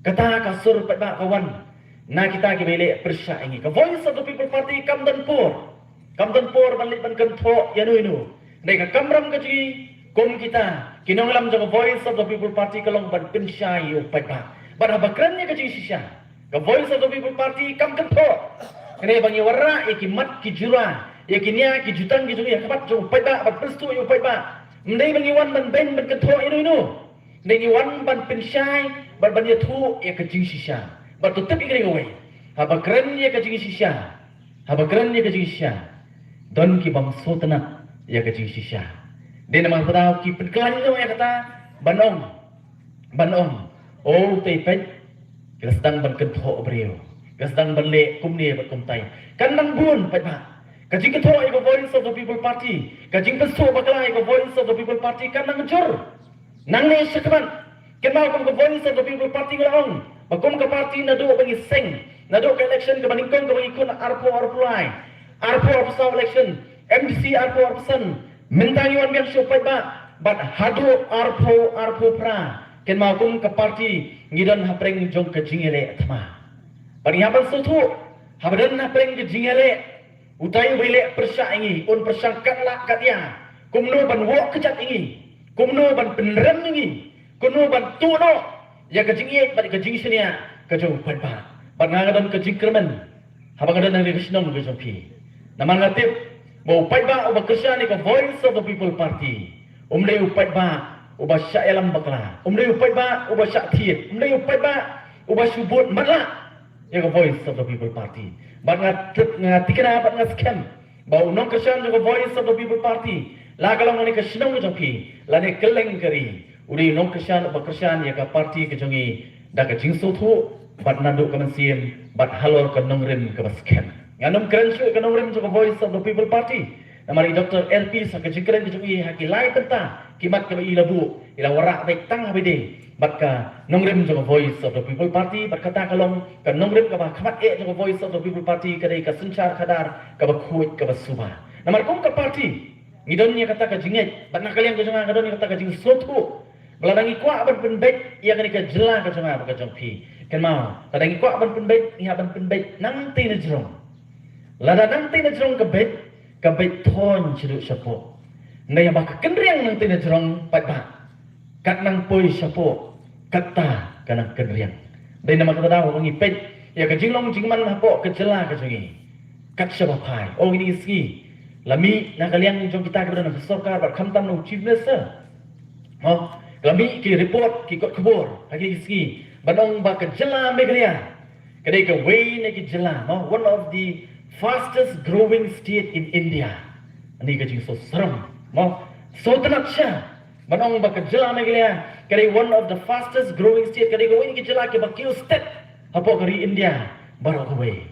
Kata ka sur paidbah ka wan na kita kiba ïaleh pyrshah ïa ngi. Ka Voice of the People Party kam don por, kam don por ban leit ban kynthoh ïano ïano. Hynrei ka kamram ka jong ngi kum kita ki nongïalam jong ka Voice of the People Party ka long ban pynshai ïa u paidbah. Bad haba kren ïa ka jingshisha, ka Voice of the People Party kam kynthoh. Hynrei ba ngi wanrah ïa ki mat ki jura, ïa ki nia ki jutang ki jong ngi ha khmat jong u paidbah ban pynsngewthuh ïa u paidbah. Ym dei ba ngi wan ban beiñ ban kynthoh ïano ïano. Hynrei ngi wan ban pynshai bad ban ïathuh ïa ka jingshisha. Bad to tip ïa kane kawei, haba kren ïa ka jingshisha, haba kren ïa ka jingshisha, don ki bym sngewtynnat ïa ka jingshisha. Dei namar ba ki pynkhlaiñ noh ïa kata ban ong, ban ong, oh, te peit, ki la sdang ban kynthoh briew, ki la sdang ban leh kumne bad kumtai. Kan nang bun paidbah. Ka jingkynthoh ïa ka Voice of the People Party, ka jingpynsngewbakla ïa ka Voice of the People Party kan nang jur. Nangne shakhmat Kynmaw kum ka Voice of the People Party nga la ong ba kum ka party naduh ba ngi seng, naduh ka election kaba nyngkong kaba ngi khun arphew arphew lai, arphew arphew saw election, M D C arphew arphew san, mynta ngi wan biang shuh paidbah, bad haduh arphew arphew phra, kynmaw kum ka party ngi don hapdeng jong ka jingïaleh thma. Bad ngi hap ban sngewthuh, haba don hapdeng ka jingïaleh, utai uba ïaleh pyrshah ïa ngi, un pyrshang katba lah katba ïa. Kumno ban wad kjat ïa ngi, kumno ban pynrem ïa ngi, kumno ban tuh noh ïa ka jingïeit bad ka jingshaniah ka jong u paidbah. Bad nga nga don ka jingkyrmen haba nga don ha kane ka shnong ka jong phi. Namar nga tip ba u paidbah uba kyrshan ïa ka Voice of the People Party um dei u paidbah uba shah ïalam bakla, um dei u paidbah uba shah thied, um dei u paidbah uba shu bud matlah ïa ka Voice of the People Party. Bad nga tip, nga thikna bad nga skhem ba u nongkyrshan jong ka Voice of the People Party, la ka long kane ka shnong jong phi, lane kylleng ka ri, u dei u nongkyrshan uba kyrshan ïa ka party ka jong ngi da ka jingsngewthuh bad naduh ka mynsiem bad halor ka nongrim kaba skhem. Ngan ym kren shuh ïa ka nongrim jong ka Voice of the People Party, namar i Doctor L P sa ka jingkren ka jong i ha ki lai bynta ki mat kiba i la buh, i la wanrah beit tang ha ba ïadei bad ka nongrim jong ka Voice of the People Party, bad kata ka long ka nongrim kaba khmat eh jong ka Voice of the People Party ka dei ka synshar khadar kaba khuid kaba suba. Namar kum ka party ngi don ïa kata ka jingngeit, bad na ka liang ka jong nga nga don ïa kata ka jingsngewthuh ba lada ngi kwah ban pynbeit ïa kane ka jylla ka jong nga bad ka jong phi, kynmaw, lada ngi kwah ban pynbeit, ngi hap ban pynbeit nangtei na jrong. Lada nangtei na jrong ka beit, ka beit thoiñ shaduh shapoh. Hynrei haba ka kynriang nangtei na jrong paidbah, kat nang poi shapoh, katta ka nang kynriang. Dei namar kata daw ba ngi peit ïa ka jinglong jingman hapoh ka jylla ka jong ngi, kat shaba phai. O, kine ki sngi la mih na ka liang jong kita kiba don ha ka sorkar bad khamtam na u Chief Minister, mo, la mih ki report, ki kot khubor ha kine ki sngi ban ong ba ka jylla Meghalaya ka dei kawei na ki jylla, mo, one of the fastest growing state in India. Ani ka jingsngewsarong, mo, sngewtynnat sha ban ong ba ka jylla Meghalaya ka dei one of the fastest growing state, ka dei kawei na ki jylla kiba kiew stet hapoh ka ri India baroh kawei.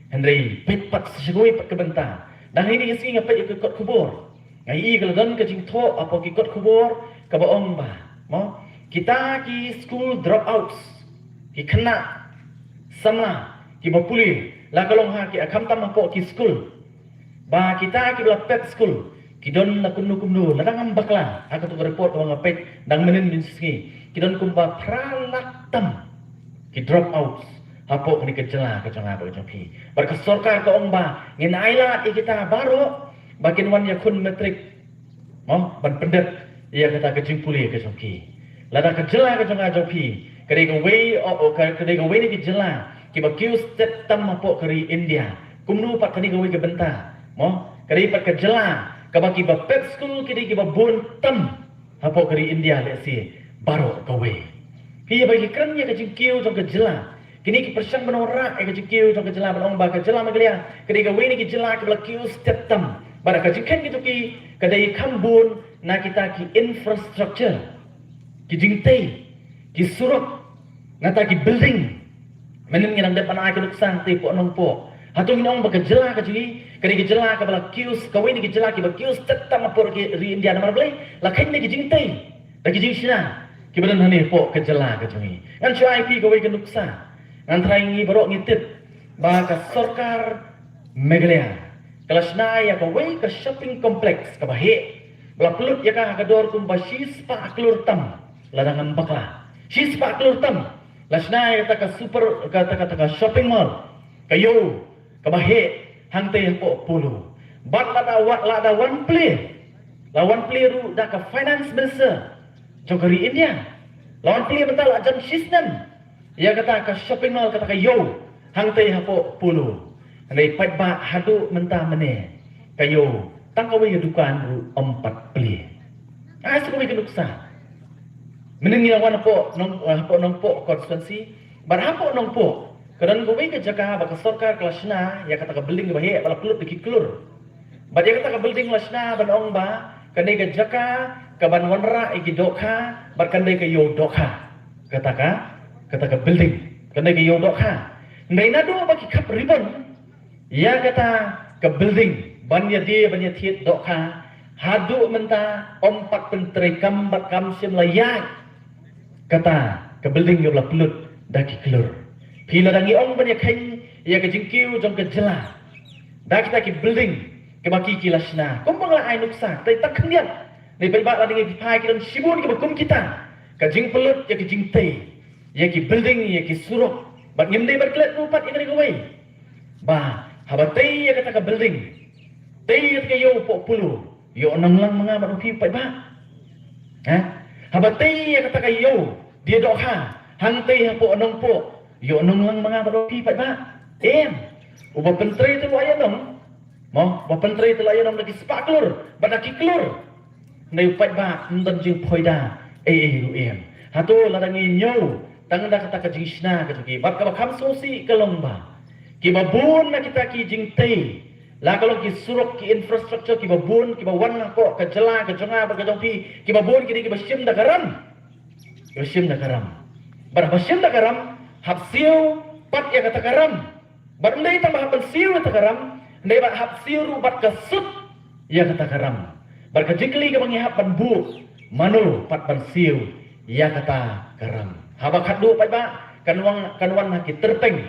Hynrei peit pat sha kawei pat ka bynta, dang ha kine ki sngi nga peit ïa ka kot khubor, nga ïohi ka la don ka jingthoh hapoh ki kot khubor kaba ong ba, mo, kita ki school dropouts, ki khynnah samla kiba pule, la ka long ha ki, khamtam hapoh ki skul, ba kita kiba la pep skul ki don la kumno kumno, la dang ngam bakla, ha kato ka report kaba nga peit dang mynnin mynsngi, ki don kumba phra lak tam ki dropouts hapoh kane ka jylla ka jong nga bad ka jong phi. Bad ka sorkar ka ong ba ngin ailad ïa kita baroh ba kin wan ïakhun matric, mo, ban pyndep ïa kata ka jingpule ka jong ki. Lada ka jylla ka jong nga jong phi ka dei kawei, o, o, ka, ka dei kawei na ki jylla kiba kiew stet tam hapoh ka ri India, kumno pat kane kawei ka bynta, mo, ka dei pat ka jylla kaba kiba pep skul ki dei kiba bun tam hapoh ka ri India lehse baroh kawei. Phi, haba ngi kren ïa ka jingkiew jong ka jylla, kine ki pyrshang ban wanrah ïa ka jingkiew jong ka jylla ban ong ba ka jylla Meghalaya ka dei kawei na ki jylla kiba la kiew stet tam. Bad ka jingkhein ka jong ki ka dei kham bun na kita ki infrastructure, ki jingtei, ki surok, nangta ki building. Mynnin ngi dang dep ban ai ka nuksa te poh nongpoh. Hato ngin ong ba ka jylla ka jong ngi ka dei ka jylla kaba la kiew, kawei na ki jylla kiba kiew stet tam hapoh ka ri India, namar balei? La kheiñ da ki jingtei, da ki jingshna kiba don hangne hapoh ka jylla ka jong ngi. Ngan shu ai phi kawei ka nuksa. Ngan trai, ngi baroh ngi tip ba ka sorkar Meghalaya ka la shna ïa kawei ka shopping complex kaba heh, ba la pynlut ïa ka ha ka dor kumba shispah klur tam, la dang ngam bakla. Shispah klur tam la shna ïa kata ka super, kata, kata ka shopping mall, ka ïew kaba heh hangtei hapoh Polo. Bad lada wa-, lada wan plie, la wan plie ruh da ka finance minister jong ka ri India. La wan plie mynta la jan shisnem ïa kata ka shopping mall, kata ka ïew hangtei hapoh Polo. Hynrei paidbah, haduh mynta mynne ka ïew tang kawei ka dukan ruh ym pat plie. Ai sa kawei ka nuksa. Mynnin ngi la wan hapoh Nong, eh, hapoh Nongpoh constituency. Bad hapoh Nongpoh ka don kawei ka jaka ba ka sorkar ka la shna ïa kata ka building kaba heh ba la pynlut da ki klur. Bad ïa kata ka building la shna ban ong ba kan dei ka jaka kaban wanrah ïa ki dohkha bad kan dei ka ïew dohkha. Kata ka, kata ka building kan dei ka ïew dohkha. Hynrei naduh ba ki khap ribbon ïa kata ka building ban ïadie ban ïathied dohkha, haduh mynta ym pat pyntreikam bad kam shym la ïaid Kata ka building ïoh la pynlut da ki klur. Phi lada ngi ong ban ïa kheiñ ïa ka jingkiew jong ka jylla da kita ki building kiba ki ki la shna, kumba nga la ai nuksa, te tang khyndiat. Dei paidbah, lada ngi phai ki don shibun kiba kum kita. Ka jingpynlut ïa ka jingtei ïa ki building, ïa ki surok, bad ngim dei ban klet ruh pat ïa kane kawei. Ba haba tei ïa kata ka building, tei ïa kata ka ïew poh Polo, ïoh nonglang ma nga bad ma phi paidbah? Ha? Haba tei ïa kata ka ïew Diadohkha, hangtei hapoh Nongpoh, ïoh nonglang ma nga bad ma phi paidbah? Em. Uba pyntrei te la ïa nong. Mo, ba pyntrei te la ïa nong da ki spah klur bad da ki klur. Hynrei paidbah, ym don jingphoida ei ei ruh em. Hato lada ngi ñiew tang da kata ka jingshna ka jong ki? Bad kaba kham sngewsih ka long ba kiba bun na kita ki jingtei, la ka long ki surok, ki infrastructure, kiba bun kiba wan hapoh ka jylla ka jong nga bad ka jong phi, kiba bun ki dei kiba shim da ka ram. Kiba shim da ka ram. Bad haba shim da ka ram, hap siew pat ïa kata ka ram. Bad ym dei tang ba hap ban siew ïa kata ka ram, hynrei ba hap siew ruh bad ka sut ïa kata ka ram. Bad ka jingkylli kaba ngi hap ban buh, mano pat ban siew ïa kata ka ram? Haba khatduh paidbah, kan wan, kan wan ha ki tyrpeng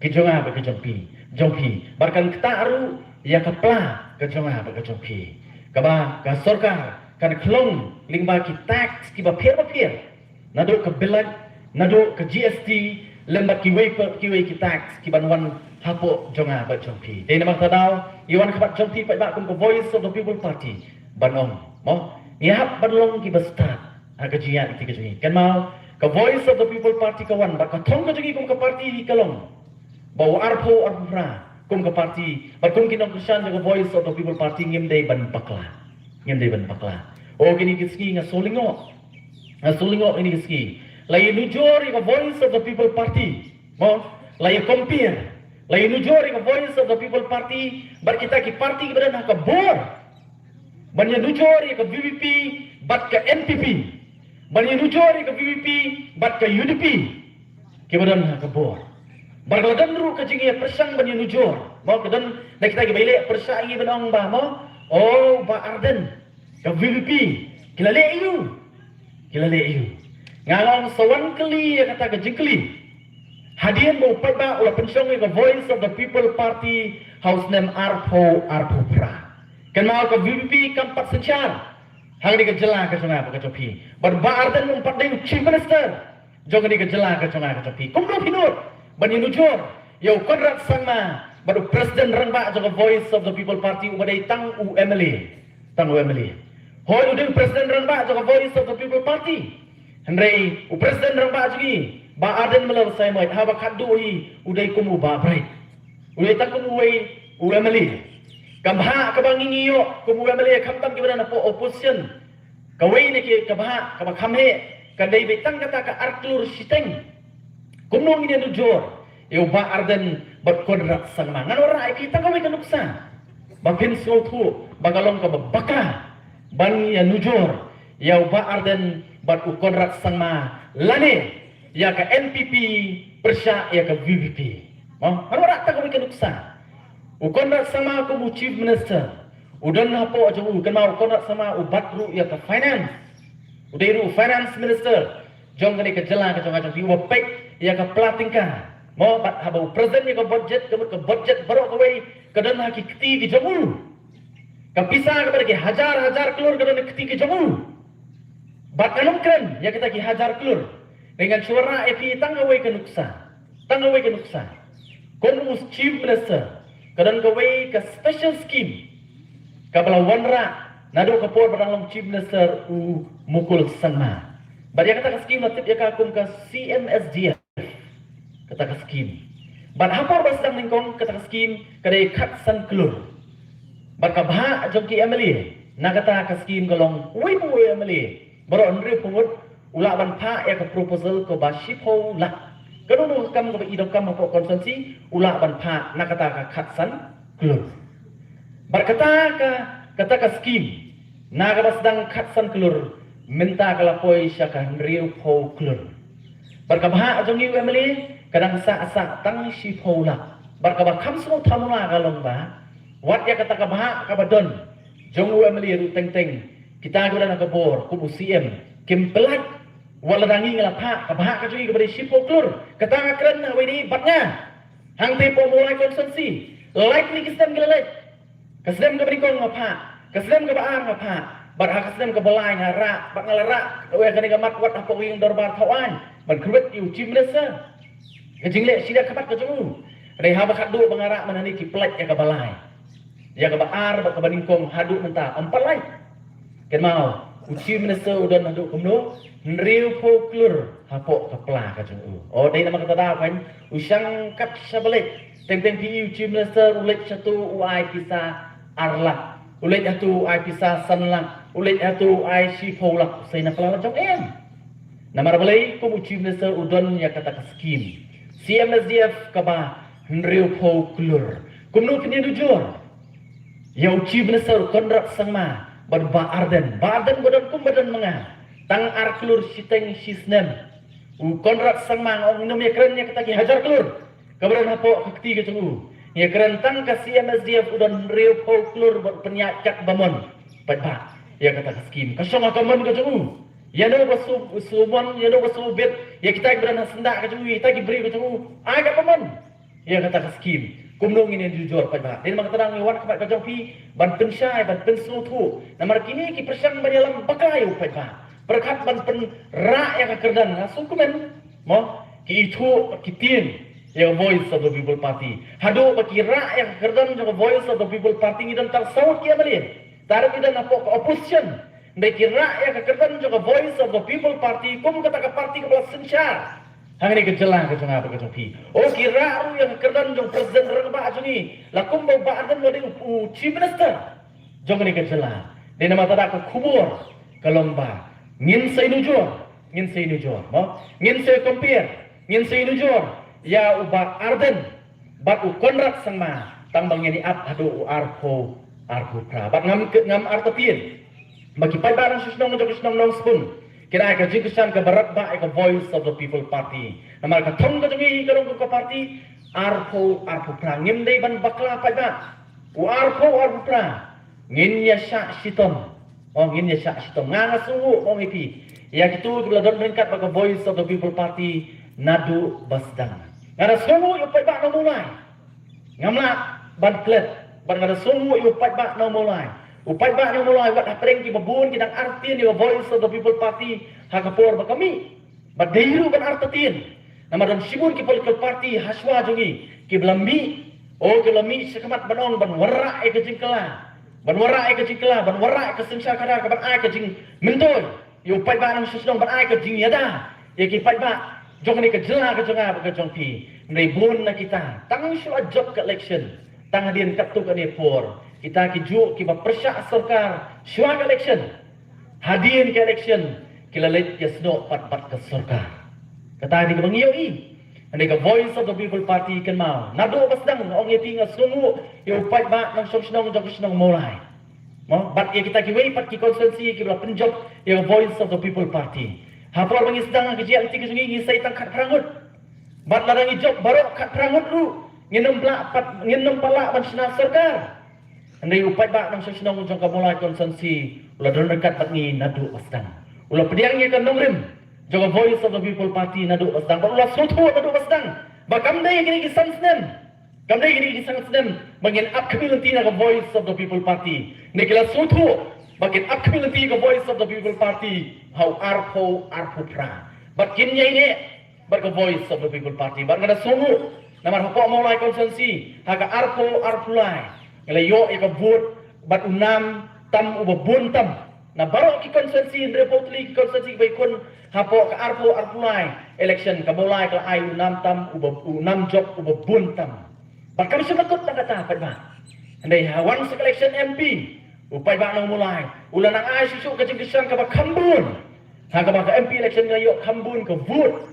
ki jong nga bad ka jong phi, jong phi. Bad kan ktah ruh ïa ka pla ka jong nga bad ka jong phi. Kaba ka sorkar kan khlong lyngba ki tax kiba pher ba pher. Naduh ka bilat, naduh ka G S T, lem bad kiwei pa, kiwei ki tax kiban wan hapoh jong nga bad jong phi. Dei namar kata daw, ïa wan khmat jong phi paidbah kum ka Voice of the People Party ban ong, mo, ngi hap ban long kiba stad ha ka jingïaid lynti ka jong ngi. Kynmaw, ka Voice of the People Party ka wan bad ka thong ka jong ngi kum ka party hi ka long ba u arphew arphew phra kum ka party, bad kum ki nongkyrshan jong ka Voice of the People Party ngim dei ban bakla. Ngim dei ban bakla. O kine ki sngi nga sngewlyngngoh. Nga sngewlyngngoh kine ki sngi. La ïa nujor ïa ka Voice of the People Party. Mo, la ïa compare, la ïa nujor ïa ka Voice of the People Party bad kita ki party kiba don ha ka bor. Ban ïa nujor ïa ka V P P bad ka N P P. Ban ïa nujor ïa ka V P P bad ka U D P, kiba don ha ka bor. Bad ka la don ruh ka jingïapyrshang ban ïa nujor. Mo, ka don na kita kiba ïaleh pyrshah ïa ngi ban ong ba, mo, o, Bah Ardent, ka V P P ki la leh aïu? Ki la leh aïu? Nga ong sa wan kylli ïa kata ka jingkylli hadien ba u paidbah u la pynshong ïa ka Voice of the People Party ha u snem arphew arphew phra. Kynmaw, ka V P P kam pat synshar ha kane ka jylla ka jong nga bad ka jong phi. Bad Bah Ardent um pat dei u Chief Minister jong kane ka jylla ka jong nga ka jong phi. Kumno phi nud ban ïa nujor ïa u Conrad Sangma bad u President Rangbah jong ka Voice of the People Party uba dei tang u M L A? Tang u M L A. Hooid, u dei u President Rangbah jong ka Voice of the People Party. Hynrei u President Rangbah jong ngi, Bah Ardent Miller Basaïawmoit, haba khatduh hi u dei kum u Bah Bright. U dei tang kum uwei u M L A. Ka bhah kaba ngi, ngi ïoh kum u M L A, khamtam kiba don hapoh opposition, kawei na ki ka bhah kaba kham heh kan dei beit tang kata ka ar klur shiteng. Kumno ngin ïa nujor ïa u Bah Ardent bad Conrad Sangma? Ngan wanrah ïa phi tang kawei ka nuksa ba phin sngewthuh ba ka long kaba bakla ban ïa nujor ïa u Bah Ardent bad u Conrad Sangma lane ïa ka N P P pyrshah ïa ka V P P. Mo, ngan wanrah tang kawei ka nuksa. U Conrad Sangma kum u Chief Minister, u don hapoh jong u, kynmaw, u Conrad Sangma u bat ruh ïa ka Finance. U dei ruh u Finance Minister jong kane ka jylla ka jong nga jong phi, uba peit ïa ka pla tyngka. Mo, bad haba u present ïa ka budget, ka mut ka budget baroh kawei ka don ha ki kti ki jong u. Ka pisa kaba da ki hajar hajar klur ka don ha ki kti ki jong u. Bad ngan ym kren ïa kita ki hajar klur. Ngan shu wanrah ïa phi tang kawei ka nuksa. Tang kawei ka nuksa. Kum u Chief Minister, ka don kawei ka special scheme kaba la wanrah naduh ka por ba dang long Chief Minister u Mukul Sangma. Bad ïa kata ka scheme la tip ïa ka kum ka C M S D F. Kata ka scheme. Bad ha por ba sdang nyngkong, kata ka scheme ka dei khatsan klur. Bad ka bhah jong ki M L A na kata ka scheme ka long, uwei pa uwei u M L A baroh hynriewphew ngut u lah ban phah ïa ka proposal kaba shiphew lak. Kano kano ka kam kaba i donkam hapoh constituency u lah ban phah na kata ka khatsan klur. Bad kata ka, kata ka scheme na kaba sdang khatsan klur, mynta ka la poi sha ka hynriewphew klur. Bad ka bhah jong ngi u M L A ka dang sah sah tang shiphew lak. Bad kaba kham sngewthuh mo la ka long ba wat ïa kata ka bhah kaba don jong u M L A ruh teng teng kita kiba don ha ka bor kum u C M kim pyllait Wat lada ngi nga la phah, ka bhah ka jong ngi kaba dei shiphew klur. Kata nga kren ha kawei bad nga. Hangtei hapoh Mawlai constituency, lai tylli ki snem ki la leit. Ka snem kaba nyngkong nga phah, ka snem kaba ar nga phah, bad ha ka snem kaba lai nga rah, bad nga la rah, ïa kane ka mat wat hapoh ka ïing dorbar Thawaiñ ban kyrwit ïa u Chief Minister. Ka jingleh shi da ka mat ka jong u. Hynrei haba khatduh ba nga rah mynta hangne ki pynlait ïa kaba lai, ïa kaba ar bad kaba nyngkong haduh mynta ym pat lait. Kynmaw, u Chief Minister u don haduh kumno? Hynriewphew klur hapoh ka pla ka jong u. O, dei namar kata da pyn, u shang kat sha ba leit. Teng teng phi i u Chief Minister u leit shatu u ai pisa ar lak. U leit hatu u ai pisa san lak. U leit hatu u ai shiphew lak. Sa ïa na pla la jong em. Namar balei? Kum u Chief Minister u don ïa kata ka skim C M S D F kaba hynriewphew klur. Kumno phin ïanujor ïa u Chief Minister u Conrad Sangma bad Bah Ardent? Bah Ardent ba don kum ba don ma nga. Tang ar klur shiteng shi snem. U Conrad Sangma nga ong ngim ïakren ïa kata ki hajar klur kaba don hapoh ka kti ka jong u. Ngi ïakren tang ka C M S D F u don hynriewphew klur bad pynïaid katba mon. Paidbah, ïa kata ka skim ka shong ha ka mon ka jong u. Ïa no ba shu, shu mon, ïa no ba shu bit ïa kita kiba don ha syndah ka jong u, ïa kita ki briew ka jong u. Ai katba mon ïa kata ka skim. Kumno ngin ïanujor paidbah? Dei namar kata da ngi wan khmat ka jong phi ban pynshai, ban pynsngewthuh. Namar kine ki pyrshang ban ïalam bakla ïa u paidbah. Pyrkhat ban pynrah ïa ka kyrdan, nga sngewkmen. Mo, ki ithuh, ki tieng ïa ka Voice of the People Party. Haduh ba ki rah ïa ka kyrdan jong ka Voice of the People Party ngi don tang saw ngut ki M L A. Tang ngi don hapoh ka opposition. Hynrei ki rah ïa ka kyrdan jong ka Voice of the People Party kum kata ka party kaba la synshar hangne ka jylla ka jong nga bad ka jong phi. O, ki rah ruh ïa ka kyrdan jong President rangbah jong ngi, la kumba u Bah Ardent u dei u Chief Minister jong kane ka jylla. Dei namar kata da ka khubor ka long ba ngin sa ïanujor, ngin sa ïanujor, mo? Ngin sa compare, ngin sa ïanujor ïa u Bah Ardent bad u Conrad Sangma tang ba ngin ïa ap haduh u arphew, arphew phra. Bad ngam, ngam artatien ba ki paidbah nongshong shnong jong ka shnong Nongspung kin ai ka jingkyrshan kaba radbah ïa ka Voice of the People Party. Namar ka thong ka jong ngi ka long ka party arphew, arphew phra. Ngim dei ban bakla paidbah. U arphew, arphew phra ngin ïa shah shitom. O, ngin ïa shah shitom. Nga, nga sngewnguh, ong ïa phi, ïa kito kiba la don ryngkat bad ka Voice of the People Party naduh ba sdang. Nga da sngewnguh ïa u paidbah Nongmawlai. Ngam lah ban klet. Bad nga da sngewnguh ïa u paidbah Nongmawlai. U paidbah Nongmawlai wat hapdeng kiba bun ki dang artatien ïa ka Voice of the People Party ha ka por ba ka mih. Bad dei ruh ban artatien. Namar don shibun ki political party ha shuwa jong ngi kiba la mih. O, kiba la mih shakhmat ban ong ban wanrah ïa ka jingkylla, ban wanrah ïa ka jingkylla, ban wanrah ïa ka synshar khadar, ka ban ai ka jingmyntoi ïa u paidbah nongshong shnong, ban ai ka jingïada ïa ki paidbah jong kane ka jylla ka jong nga bad ka jong phi. Hynrei bun na kita tang shu la jop ka election, tang hadien katto katne por, kita kijuh kiba pyrshah sorkar shuwa ka election, hadien ka election ki la leit ïasnoh pat bad ka sorkar. Kata dei kaba ngi ïohi. Hynrei ka Voice of the People Party, kynmaw, naduh ba sdang, ong ïa phi, nga sngewnguh ïa u paidbah nongshong shnong jong ka shnong Mawlai. Mo, bad ïa kita kiwei pat ki constituency kiba la pynjop ïa ka Voice of the People Party. Ha por ba ngi sdang ha ka jingïaid lynti ka jong ngi, ngi sei tang khatphra ngut. Bad lada ngi jop baroh khatphra ngut ruh, ngin ym pat lah pat, ngin ym pat lah ban shna sorkar. Hynrei u paidbah nongshong shnong jong ka Mawlai constituency u la don ryngkat bad ngi naduh ba sdang. U la pdiang ïa ka nongrim jong ka Voice of the People Party naduh ba sdang. Bad u la sngewthuh naduh ba sdang ba kam dei kine ki san snem, kam dei kine ki san snem ba ngin ap khmih lynti na ka Voice of the People Party. Hynrei ki la sngewthuh ba kin ap khmih lynti ka Voice of the People Party ha u arphew, arphew phra. Bad kin ïaineh bad ka Voice of the People Party. Bad nga da sngewnguh namar hapoh Mawlai constituency ha ka arphew, arphew lai, nga la ïoh ïa ka vote bad u nam tam uba bun tam. Na baroh ki constituency, hynriewphew tylli ki constituency kiba ïakhun hapoh ka arphew, arphew lai election, ka Mawlai ka la ai u nam tam uba, u nam jop uba bun tam. Bad kam shym la kut tang kata, paidbah. Hynrei ha wan sha ka election M P, u paidbah Nongmawlai u la nang ai shuh shuh ka jingkyrshan kaba kham bun. Ha kaba ka M P election ngi la ïoh kham bun ka vote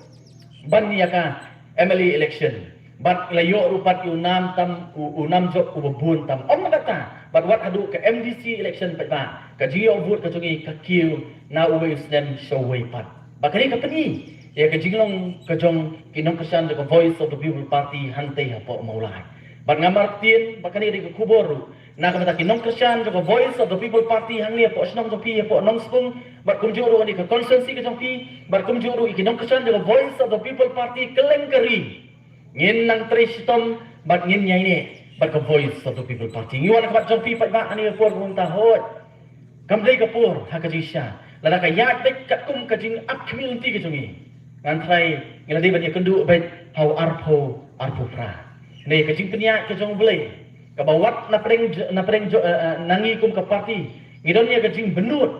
ban ïa ka M L A election. Bad ngi la ïoh ruh pat ïa u nam tam, u, u nam jop uba bun tam. Ym tang kata, bad wat haduh ka M D C election pat ba ka jingïoh vote ka jong ngi ka kiew na uwei u snem sha uwei pat. Ba kane ka pyni ïa ka jinglong ka jong ki nongkyrshan jong ka Voice of the People Party hangtei hapoh Mawlai. Bad nga marktien ba kane ka dei ka khubor ruh na ka bynta ki nongkyrshan jong ka Voice of the People Party hangne hapoh shnong jong phi hapoh Nongspung, bad kumjuh ruh kane ka constituency ka jong phi, bad kumjuh ruh ki nongkyrshan jong ka Voice of the People Party kylleng ka ri. Ngin nang trei shitom bad ngin ïaineh bad ka Voice of the People Party. Ngi wan ka bad jong phi paidbah hangne hapoh kumta hoi. Kam dei ka por ha ka jingshisha lada ka ïaid beit katkum ka jingap khmih lynti ka jong ngi. Ngan trai ngi la dei ban ïakynduh beit ha u arphew arphew phra. Dei ka jingpynïaid ka jong U Blei kaba wat na pdeng j- na pdeng jo- eh, eh, na ngi kum ka party ngi don ïa ka jingbynnud.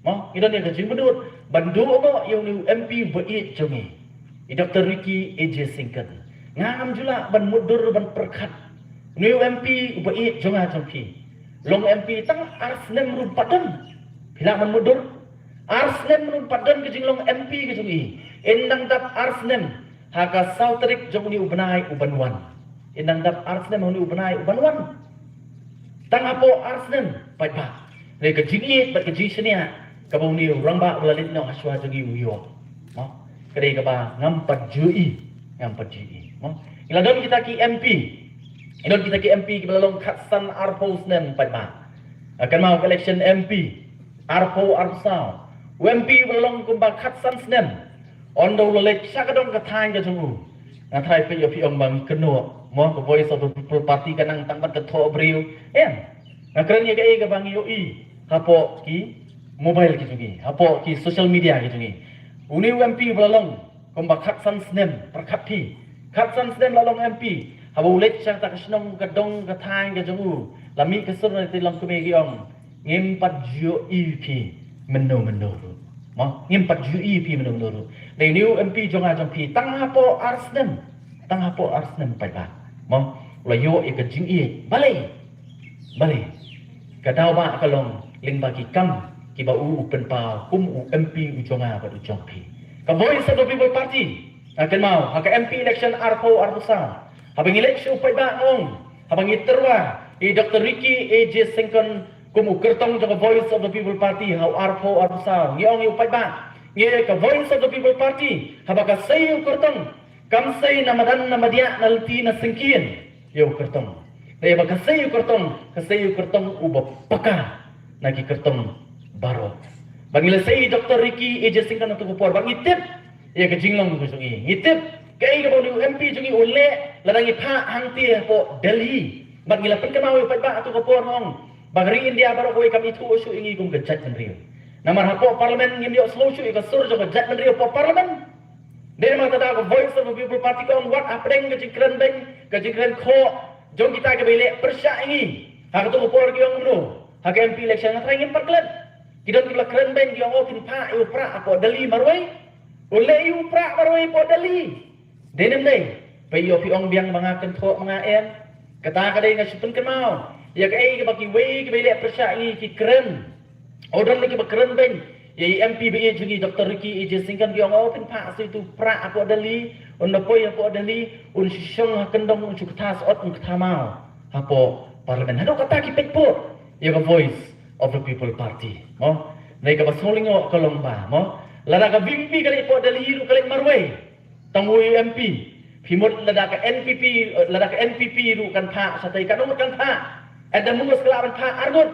Mo ngi don ïa ka jingbynnud ban duh noh ïa une u M P uba ïeit jong ngi, i Doctor Ricky A J Syngkon. Nga ngam ju lah ban mutdur ban pyrkhat une u M P uba ïeit jong nga jong phi. Long M P tang ar snem ruh pat don. Phi lah ban mutdur. Ar snem ruh pat don ka jinglong M P ka jong i. Yn dang dap ar snem ha ka saw tarik jong une u bnai uban wan. Yn dang dap ar snem ha une u bnai uban wan. Tang hapoh ar snem paidbah. Dei ka jingïeit bad ka jingshaniah kaba une u rangbah uba la leit noh ha shuwa jong ngi u ïoh. Mo ka dei kaba ngam pat ju i, ngam pat ju i. Mo ngi la don kita ki M P. Ngi don kita ki M P kiba la long khatsan arphew snem paidbah. Kynmaw ka election M P arphew arphew saw, u M P uba la long kumba khatsan snem. Ynda u la leit sha ka dong ka thaiñ ka jong u, nga trai peit ïa phi ong ba ngi kynnoh. Mo ka Voice of the People Party ka nang tang bad ka thoh briew. Em, nga kren ïa kaei kaba ngi ïohi hapoh ki mobile ki jong ngi, hapoh ki social media ki jong ngi. Une u M P uba la long kumba khatsan snem, pyrkhat phi, khatsan snem la long M P. Haba u leit sha kata ka shnong ka dong ka thaiñ ka jong u, la mih ka sur na te long kmie ki ong, ngim pat ju i phi mynno mynno ruh. Mo ngim pat ju i phi mynno mynno ruh. Dei une u M P jong nga jong phi tang hapoh ar snem, tang hapoh ar snem paidbah. Mo u la ïoh ïa ka jingïeit. Balei? Balei? Ka daw ba ka long lyngba ki kam kiba u u pynpaw kum u M P u jong nga bad u jong phi. Ka Voice of the People Party, nga kynmaw ha ka M P election arphew arphew saw, haba ngi leit sha u paidbah nga ong, haba ngi tyrwa i Doctor Ricky A J Syngkon kum u kyrtong jong ka Voice of the People Party ha u arphew arphew saw, ngi ong ïa u paidbah, ngi ïa ka Voice of the People Party haba ka sei u kyrtong, kam sei na madan na madiah na lynti na syngkien. Ïa u kyrtong. Dei ba ka sei u kyrtong, ka sei u kyrtong uba paka na ki kyrtong baroh. Ba ngi la sei Doctor Ricky A J Syngkon ha tu ka por, ba ngi tip ïa ka jinglong ka jong i. Ngi tip kaei kaba une u M P jong i u leh lada ngi phah hangtei hapoh Delhi. Bad ngi la pynkynmaw ïa u paidbah ha tu ka por, ong ba ka ri India baroh kawei kam ithuh shuh ïa ngi kum ka jaitbynriew. Namar hapoh Parliament ngim ïohsngew shuh ïa ka sur jong ka jaitbynriew hapoh Parliament. Dei namar kata ka Voice of the People Party ka ong wat hapdeng ka jingkren beiñ, ka jingkren khoh jong kita kiba ïaleh pyrshah ïa ngi. Ha kato ka por ki ong kumno? Ha ka M P election nga trai ngim pat klet. Ki don kiba la kren beiñ ki ong, oh, kin phah ïa u Prah hapoh Delhi marwei. U leh ïa u Prah marwei hapoh Delhi. Dei ne ym dei? Peit ïoh phi ong biang ba nga kynthoh ma nga em. Kata ka dei nga shu pynkynmaw ïa kaei kaba kiwei kiba ïaleh pyrshah ïa ngi ki kren. Oh, don ne kiba kren beiñ ïa i M P ba ïeit jong ngi Doctor Ricky A J Syngkon, ki ong, oh, phin phah sa ïa uto u Prah hapoh Delhi, un da poi hapoh Delhi un shu shong ha kyndong un shu ktha sot un ktha maw hapoh Parliament. Haduh kata ki peit put ïa ka Voice of the People Party. Mo, dei kaba sngewlyngngoh ka long ba, mo, lada ka V P P ka leit hapoh Delhi ruh ka leit marwei. Tang u M P. Phi mut lada ka N P P, eh, lada ka N P P ruh kan phah shatei, katno ngut kan phah? At the most ka lah ban phah arngut.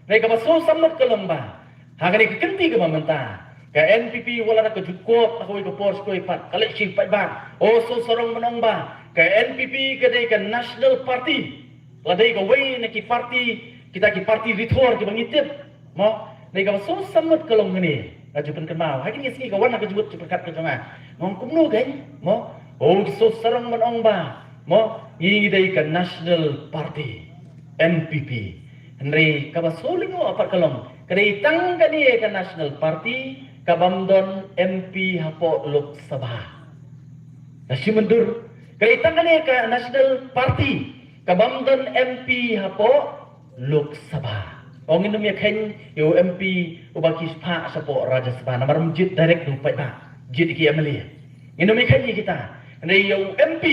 Dei kaba sngewsih mut ka long ba ha kane ka kynti kaba mynta ka N P P wat lada ka ju kop ha kawei ka por sha kawei pat, ka leit sha paidbah. Oh, sngewsarong ban ong ba ka N P P ka dei ka National Party. La dei kawei na ki party, kita ki party rithor kiba ngi tip. Mo, dei kaba sngewsih mut ka long kane. Nga ju pynkynmaw ha kine ki sngi ka wan ha ka jingmut jingpyrkhat ka jong nga. Nga ong kumno kein? Mo, oh, sngewsarong ban ong ba, mo, ngi dei ka National Party, N P P. Hynrei kaba sngewlyngngoh pat ka long ka dei tang kane ka National Party kabym don M P hapoh Lok Sabha. Ka shim myndur, ka dei tang kane ka National Party kabym don M P hapoh Lok Sabha. Ong, ngin ym ïakheiñ ïa u M P uba ki phah shapoh Rajya Sabha namar ym jied direct da u paidbah, jied da ki M L A. Ngin ym ïakheiñ ïa kita. Hynrei ïa u M P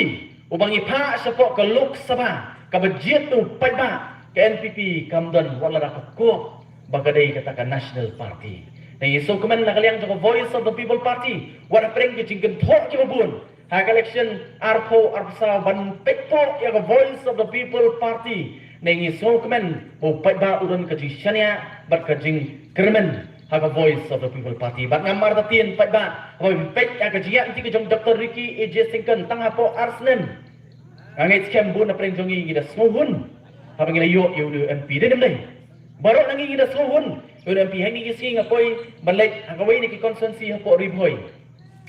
uba ngi phah shapoh ka Lok Sabha kaba jied da u paidbah, ka N P P kam don wat lada ka kop ba ka dei kata ka National Party. Ngi sngewkmen na ka liang jong ka Voice of the People Party, wat hapdeng ki jingkynthoh kiba bun, Ha ka election arphew arphew saw ban peit pok ïa ka Voice of the People Party, ne ngi sngewkmen ba u paidbah u don ka jingshaniah bad ka jingkyrmen ha ka Voice of the People Party. Bad ngam artatien paidbah, haba peit ïa ka jingïaid lynti ka jong Doctor Ricky A J Syngkon tang hapoh ar snem, nga ngeit skhem bun na pdeng jong ngi ngi da sngewhun haba ngi la ïoh ïa une u M P. Dei ne ym dei? Baroh na ngi ngi da sngewhun ïa une u M P. Ha kine ki sngi nga poi ban leit ha kawei na ki constituency hapoh Ri Bhoi.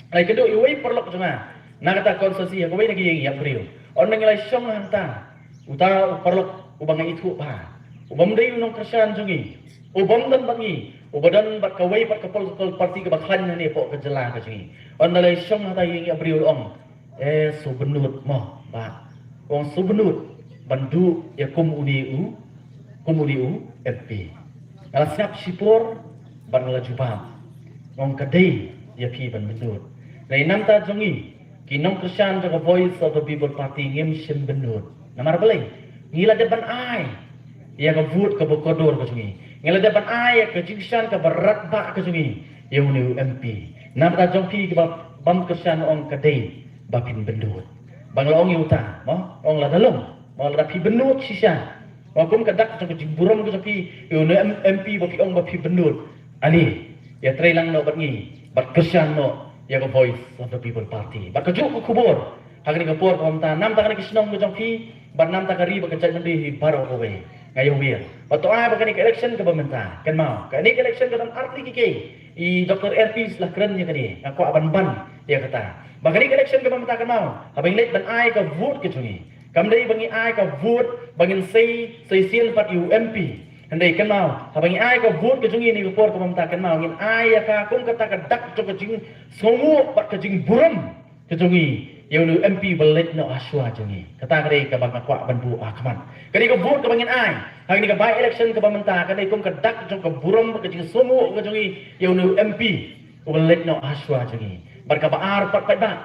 Nga ïakynduh ïa uwei u paralok jong nga na kata ka constituency ha kawei na ki ïing ïap briew. Ynda ngi la shong hangta, uta u paralok uba nga ithuh bha, u bym dei u nongkyrshan jong ngi, u bym don bad ngi, uba don bad kawei pat ka political party kaba khlaiñ hangne hapoh ka jylla ka jong ngi. Ynda la shong hangta ïing ïap briew, u ong, eh, sngewbynnud mo bah, u ong sngewbynnud ban duh ïa kum une u, kum une u M P. Nga la sngap shipor bad nga la jubab, u ong ka dei ïa phi ban bynnud. Hynrei na bynta jong ngi ki nongkyrshan jong ka Voice of the People Party ngim shym bynnud. Namar balei? Ngi la dep ban ai ïa ka vote kaba kordor ka jong ngi, ngi la dep ban ai ïa ka jingkyrshan kaba radbah ka jong ngi ïa une u M P. Na bynta jong phi kiba bym kyrshan, u ong ka dei ba phin bynnud. Ba nga la ong ïa uta mo, u ong lada long mo, lada phi bynnud shisha, mo, kum ka dak jong ka jingburom ka jong phi ïa une u M P ba phi ong ba phi bynnud, ale, ïatrei lang noh bad ngi bad kyrshan noh ïa ka Voice of the People Party. Bad kajuh ka khubor ha kane ka por kaba mynta, na bynta kane ka shnong ka jong phi bad na bynta ka ri bad ka jaitbynriew hi baroh kawei, nga ïawiar ba to ai ba kane ka election kaba mynta, kynmaw, kane ka election ka don artylli ki kei. I Doctor Airpeace la kren ïa kane, nga kwah ban ban ïa kata. Ba kane ka election kaba mynta, kynmaw, haba ngi leit ban ai ka vote ka jong ngi, kam dei ba ngi ai ka vote ba ngin sei, sei sien pat ïa u M P. Hynrei kynmaw, haba ngi ai ka vote ka jong ngi ha kane ka por kaba mynta, kynmaw, ngin ai ïa ka kum kata ka dak jong ka jingsngewnguh bad ka jingburom ka jong ngi ïa une u M P ba leit noh ha shuwa jong ngi. Kata ka dei kaba nga kwah ban buh ha khmat. Ka dei ka vote kaba ngin ai ha kane ka by election kaba mynta, ka dei kum ka dak jong ka burom bad ka jingsngewnguh ka jong ngi ïa une u M P uba leit noh ha shuwa jong ngi. Bad kaba ar pat, paidbah,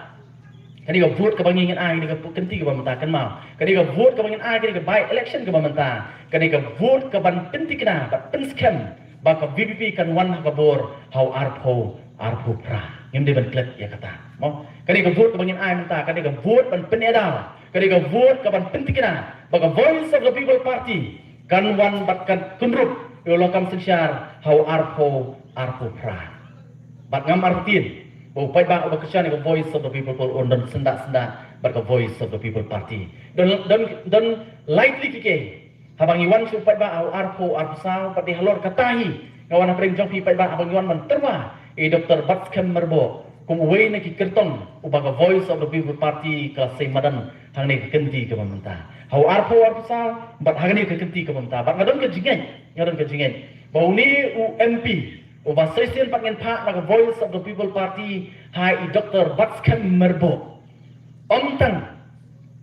ka dei ka vote kaba ngin ai ha kane ka kynti kaba mynta, kynmaw, ka dei ka vote kaba ngin ai ha kane ka by election kaba mynta, ka dei ka vote kaban pynthikna bad pynskhem ba ka V P P kan wan ha ka bor ha u arphew arphew phra. Ngim dei ban klet ïa kata mo. Ka dei ka vote kaba ngin ai mynta, ka dei ka vote ban pynïada, ka dei ka vote kaban pynthikna ba ka Voice of the People Party kan wan bad kan kynrup ïa u longkam synshar ha u arphew arphew phra. Bad ngam artatien ba u paidbah uba kyrshan ïa ka Voice of the People Party un don syndah syndah bad ka Voice of the People Party. Don, don, don lai tylli ki kei. Haba ngi wan sha u paidbah ha u arphew arphew saw pat, dei halor kata hi nga wan ha pdeng jong phi paidbah, haba ngi wan ban tyrwa ïa i Doctor Batskhem Myrboh kum uwei na ki kyrtong uba ka Voice of the People Party ka la sei madan hangne ka kynti kaba mynta, ha u arphew arphew saw bad hangne ka kynti kaba mynta. Bad nga don ka jingngeit, nga don ka jingngeit ba une u M P uba shisien pat ngin phah na ka Voice of the People Party, ha i Doctor Batskhem Myrboh, ym tang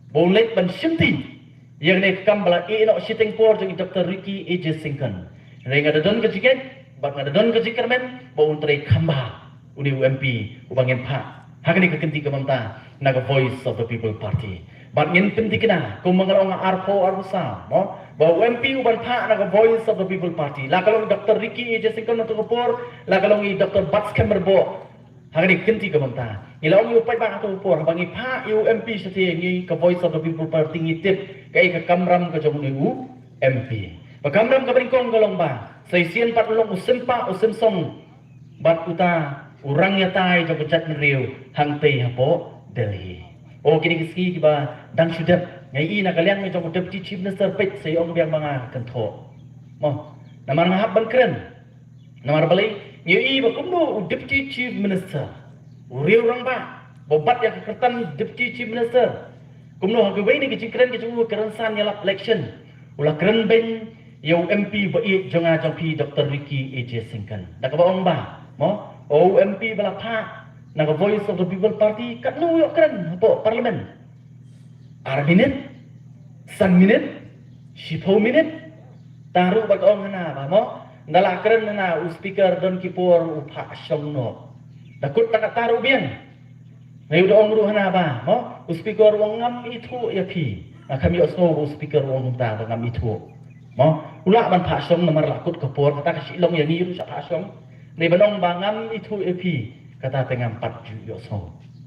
ba un leit ban shimti ïa kane ka kam ba la ïeh noh shiteng por jong i Doctor Ricky A J Syngkon, hynrei nga da don ka jingngeit bad nga da don ka jingkyrmen ba un trei khambha une u M P uba ngin phah ha kane ka kynti kaba mynta na ka Voice of the People Party. Bad ngin pynthikna kumba nga la ong ha u arphew arphew saw mo, ba u M P uban phah na ka Voice of the People Party, la ka long Doctor Ricky A J Syngkon ha kato ka por, la ka long i Doctor Batskhem Myrboh ha kane ka kynti kaba mynta. Ngi la ong ïa u paidbah ha kato ka por, haba ngi phah ïa u M P shatei, ngi ka Voice of the People Party ngi tip kaei ka kamram ka jong une u M P. Ba kamram kaba nyngkong ka long ba shisien pat u long u sympa, u symsong bad uta u rangïatai jong ka jaitbynriew hangtei hapoh Delhi. O kine ki sngi kiba dang shu dep, nga ïohi na ka liang jong u Deputy Chief Minister peit, sa ïa ong biang ba nga kynthoh mo, namar nga hap ban kren. Namar balei? Ngi ïohi ba kumno u Deputy Chief Minister, u riew rangbah ba bat ïa ka kyrteng Deputy Chief Minister, kumno ha kawei na ki jingkren ka jong u, ka rynsan ïalap election, u la kren beiñ ïa u M P ba ïeit jong nga jong phi, Doctor Ricky A J Syngkon, da kaba ong ba mo, o u M P ba la phah na ka Voice of the People Party, katno u ïoh kren hapoh Parliament? Ar minit, san minit, shiphew minit. Tang ruh ba ka ong hana ba mo, ynda la kren hana u Speaker don ki por u phah shong noh. Da kut tang kata ruh biang. Nga ïoh da ong ruh hana ba mo, u Speaker u ong ngam ithuh ïa phi. Nga kham ïohsngew ba u Speaker u ong kumta ba ngam ithuh mo. U lah ban phah shong namar la kut ka por, kata ka shu long ïa ngi ruh sha phah shong. Hynrei ban ong ba ngam ithuh ïa phi, kata te ngam pat ju ïohsngew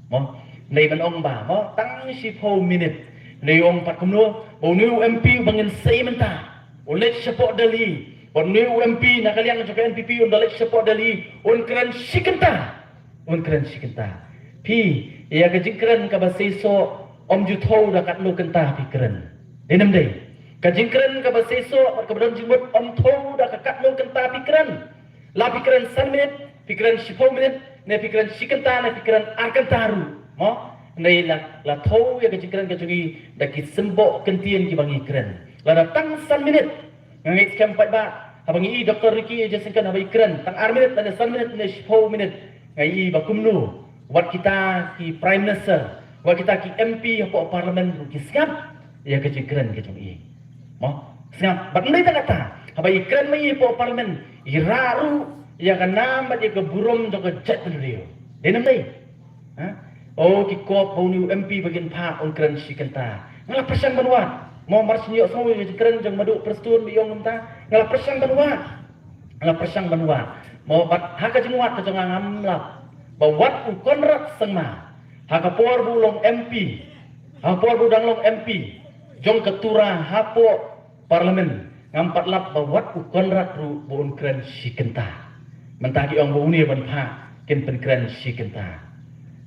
mo. Hynrei ban ong ba, mo, tang shiphew minit. Hynrei ong pat kumno, ba une u M P uba ngin sei mynta u leit shapoh Delhi. Ba une u M P na ka liang jong ka N P P un da leit shapoh Delhi, un kren shi kynta. Un kren shi kynta. Phi, ïa ka jingkren kaba seisoh ym ju thew da katno kynta phi kren. Dei ne ym dei? Ka jingkren kaba seisoh bad kaba don jingmut ym thew da ka katno kynta phi kren. La phi kren san minit, phi kren shiphew minit, ne phi kren shi kynta, ne phi kren ar kynta ruh. Mo? Hynrei la, la thew ïa ka jingkren ka jong ngi da ki symboh kyntien kiba ngi kren. Lada tang san minit, nga ngeit skhem paidbah, haba ngi i Doktor Ricky A J Syngkon haba i kren tang ar minit lane san minit lane shiphew minit, nga i ba kumno wat kita ki Prime Minister, wat kita ki M P hapoh Parliament ruh ki sngap ïa ka jingkren ka jong i. Mo, sngap. Bad ym dei tang kata, haba i kren ma i hapoh Parliament, i rah ruh ïa ka nam bad ïa ka burom jong ka jaitbynriew. Dei ne ym dei? Ha? Oh, ki kop ba une u M P ba kin phah un kren shi kynta. Nga la pyrshang ban wad. Mo, mar shu ïohsngew ïa ka jingkren jong Maduh Prestone ba i ong kumta, nga la pyrshang ban wad. Nga la pyrshang ban wad. Mo, bad ha ka jingwad ka jong nga ngam lap ba wat u Conrad Sangma, ha ka por ba u long M P, ha ka por ba u dang long M P jong ka Tura hapoh Parliament, ngam pat lap ba wat u Conrad ruh ba un kren shi kynta. Mynta ki ong ba une ban phah kin pynkren shi kynta.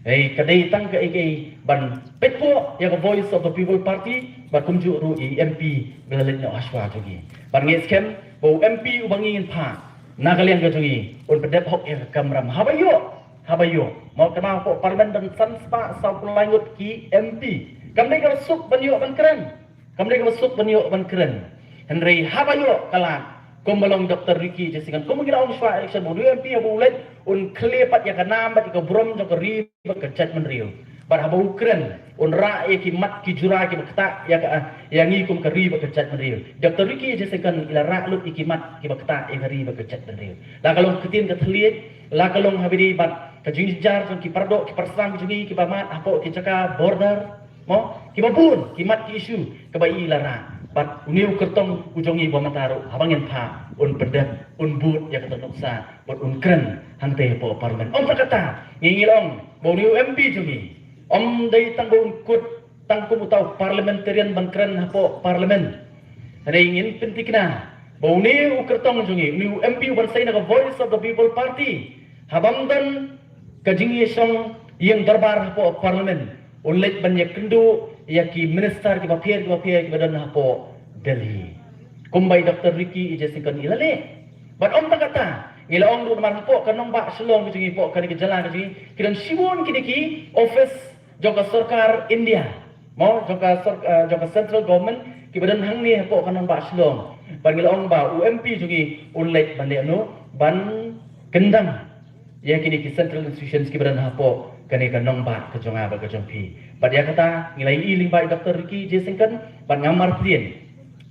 Hei, ka dei tang kaei kaei ban peit poh ïa ka Voice of the People Party bad kumjuh ruh ïa i M P ba la leit noh hashwa jong ngi. Bad nga ngeit skhem ba u M P uba ngi ngin phah na ka liang ka jong ngi un pyndep hok ïa ka kamram. Haba ïoh, haba ïoh. Mo, kynmaw hapoh Parliament don san spah saw phew lai ngut ki M P. Kam dei kaba suk ban ïoh ban kren. Kam dei kaba suk ban ïoh ban kren. Hynrei haba ïoh ka lad, kumba long Doktor Ricky A J Syngkon, kumba ngi la ong shwa election, ba une u M P haba u leit un khlieh pat ïa ka nam bad ïa ka burom jong ka ri bad ka jaitbynriew. Bad haba u kren un rah ïa ki mat ki jura kiba ktah ïa ka, ïa ngi kum ka ri bad ka jaitbynriew. Doktor Ricky A J Syngkon i la rah lut ïa ki mat kiba ktah ïa ka ri bad ka jaitbynriew. La ka long ka ktien ka thylliej, la ka long haba ïadei bad ka jingjynjar jong ki paradoh ki parasnam jong ngi kiba mad hapoh ki jaka border. Mo, kiba bun ki mat ki issue kiba i la rah. Bad une u kyrtong u jong ngi ba mynta ruh haba ngin phah un pyndep, un bud ïa kata ka nuksa bad un kren hangtei hapoh Parliament. Ym tang kata, ngi ngi la ong ba une u M P jong ngi ym dei tang ba un kut tang kum uta u parliamentarian ban kren hapoh Parliament. Hynrei ngin pynthikna ba une u kyrtong jong ngi, une u M P uban sei na ka Voice of the People Party, haba ym don ka jingïashong ïing dorbar hapoh Parliament, un leit ban ïakynduh ïa ki minister kiba pher kiba pher kiba don hapoh Delhi, kumba i Doktor Ricky A J Syngkon i la leh. Bad ym tang kata, ngi la ong ruh namar hapoh ka nongbah Shillong ka jong ngi, hapoh kane ka jylla ka jong ngi, ki don shibun kine ki office jong ka sorkar India. Mo, jong ka sor-, eh, jong ka central government kiba don hangne hapoh ka nongbah Shillong. Bad ngi la ong ba u M P jong ngi un leit ban leh noh, ban kyndang ïa kine ki central institutions kiba don hapoh kane ka nongbah ka jong nga bad ka jong phi. Bad ïa kata ngi la ïohi lyngba i Doktor Ricky A J Syngkon, bad ngam marpyrshah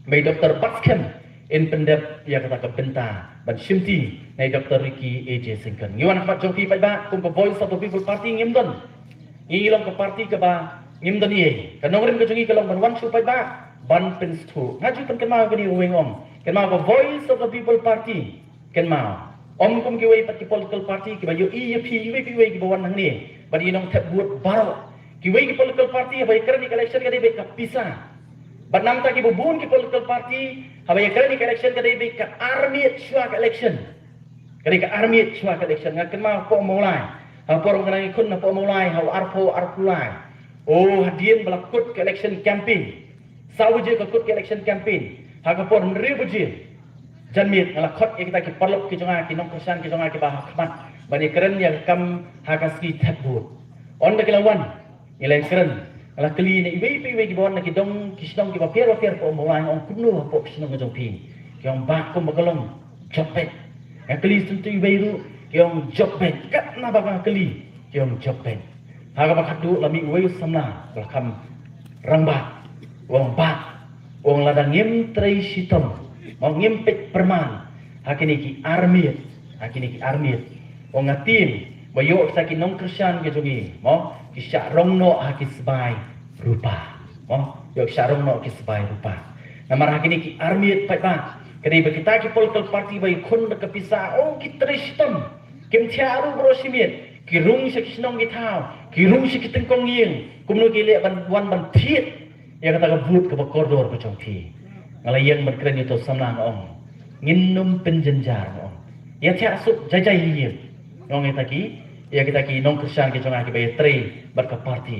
ba i Doktor Batskhem in pyndep ïa kata ka bynta ban shimti na i Doktor Ricky A J Syngkon. Ngi wan ha khmat jong phi paidbah, kum ka Voice of the People Party ngim don, ngi long ka party kaba ngim don ei. Ka nongrim ka jong ngi ka long ban wan sha u paidbah ban pynsngewthuh. Nga ju pynkynmaw kane kawei, nga ong, kynmaw ka Voice of the People Party, kynmaw, ym kum kiwei pat ki political party kiba ïohi ïa phi iwei pa iwei kiba wan hangne bad i nongthep vote baroh. Kiwei ki political party haba ïakren ïa ka election ka dei beit ka pisa. Bad namar kata kiba bun ki political party haba ïakren ïa ka election ka dei beit ka ar miet shuwa ka election. Ka dei ka ar miet shuwa ka election. Nga kynmaw hapoh Mawlai, ha por ba nga dang ïakhun hapoh Mawlai ha u arphew arphew lai. Oh, hadien ba la kut ka election campaign, saw baje ka kut ka election campaign, ha ka por hynriew baje janmiet nga la khot ïa kita ki paralok ki jong nga, ki nongkyrshan ki jong nga kiba ha khmat, ban ïakren ïa ka kam ha ka sngi thep vote. Ynda ki la wan, ngi la ïakren, nga la kylli na iwei pa iwei kiba wan na ki dong ki shnong kiba pher bapher hapoh Mawlai, nga ong, kumno hapoh ka shnong ka jong phi? Ki ong, bah, kumba ka long, jop beit. Nga kylli shyntur iwei ruh, ki ong, jop beit. Katba nga kylli, ki ong, jop beit. Ha kaba khatduh la mih uwei u samla ba la kham rangbah, u ong, bah, u ong, lada ngim trei shitom, ma ngim peit pyrman ha kine ki ar miet, ha kine ki ar miet, u ong, nga tieng ba ïoh kita ki nongkyrshan ki jong ngi, mo, ki shah rong noh ha ki sbai rupa. Mo, ïoh ki shah rong noh ha ki sbai rupa. Namar ha kine ki ar miet paidbah, ka dei ba kita ki political party ba ïakhun da ka pisa, oh, ki trei shitom, kim thiah ruh baroh shi miet, Ki rung sha ki shnong ki thaw, ki rung sha ki tyngkong ïing, kumno ki leh ban wan ban thied ïa kata ka vote kaba kordor ka jong phi. Nga la ïeng ban kren ïa uto u samla, nga ong, ngin ym pynjynjar, nga ong. Ïa thiah suk jai jai hi ïing, nga ong, ïa kita ki, ïa kita ki nongkyrshan ki jong nga kiba ïatrei bad ka party.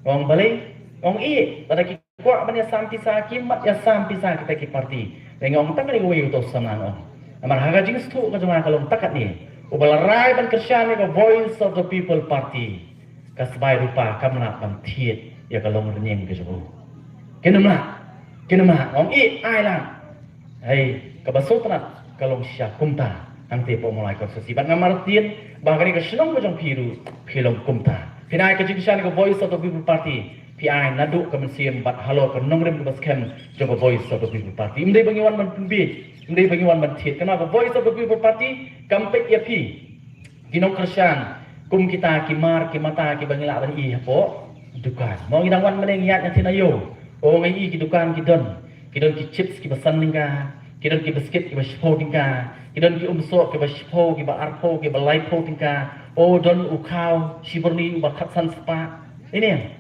Nga ong balei? Nga ong ïa, lada ki kwah ban ïasam pisa, ki mat ïasam pisa kita ki party. Te nga ong tang kane kawei uto u samla, nga ong. Namar ha ka jingsngewthuh ka jong nga ka long tang katne, uba la rai ban kyrshan ïa ka Voice of the People Party, ka sbai rupa kam lah ban thied ïa ka longrynïeng ka jong u. Kin ym lah, kin ym lah, nga ong, ïa, ai lah. Hei, kaba sngewtynnat ka long shisha kumta hangtei hapoh Mawlai constituency. Bad nga martien ba ha kane ka shnong ka jong phi ruh phi long kumta. Phin ai ka jingkyrshan ka Voice of the People Party, phi ai naduh ka mynsiem bad halor ka nongrim kaba skhem jong ka Voice of the People Party. Ym dei ba ngi wan ban pynbiej, ym dei ba ngi wan ban thied. Kane ka Voice of the People Party kam peit ïa phi ki nongkyrshan kum kita ki mar ki mata kiba ngi lah ban ïohi hapoh dukan. Mo, ngi dang wan mynne ngi ïaid na thin aïew, o, ngi ïohi ki dukan ki don, ki don ki chips kiba san tyngka, ki don ki biscuit kiba shiphew tyngka, ki don ki umsoh kiba shiphew, kiba arphew, kiba laiphew tyngka. O, don u khaw shi byrni uba khatsan spah. Ine,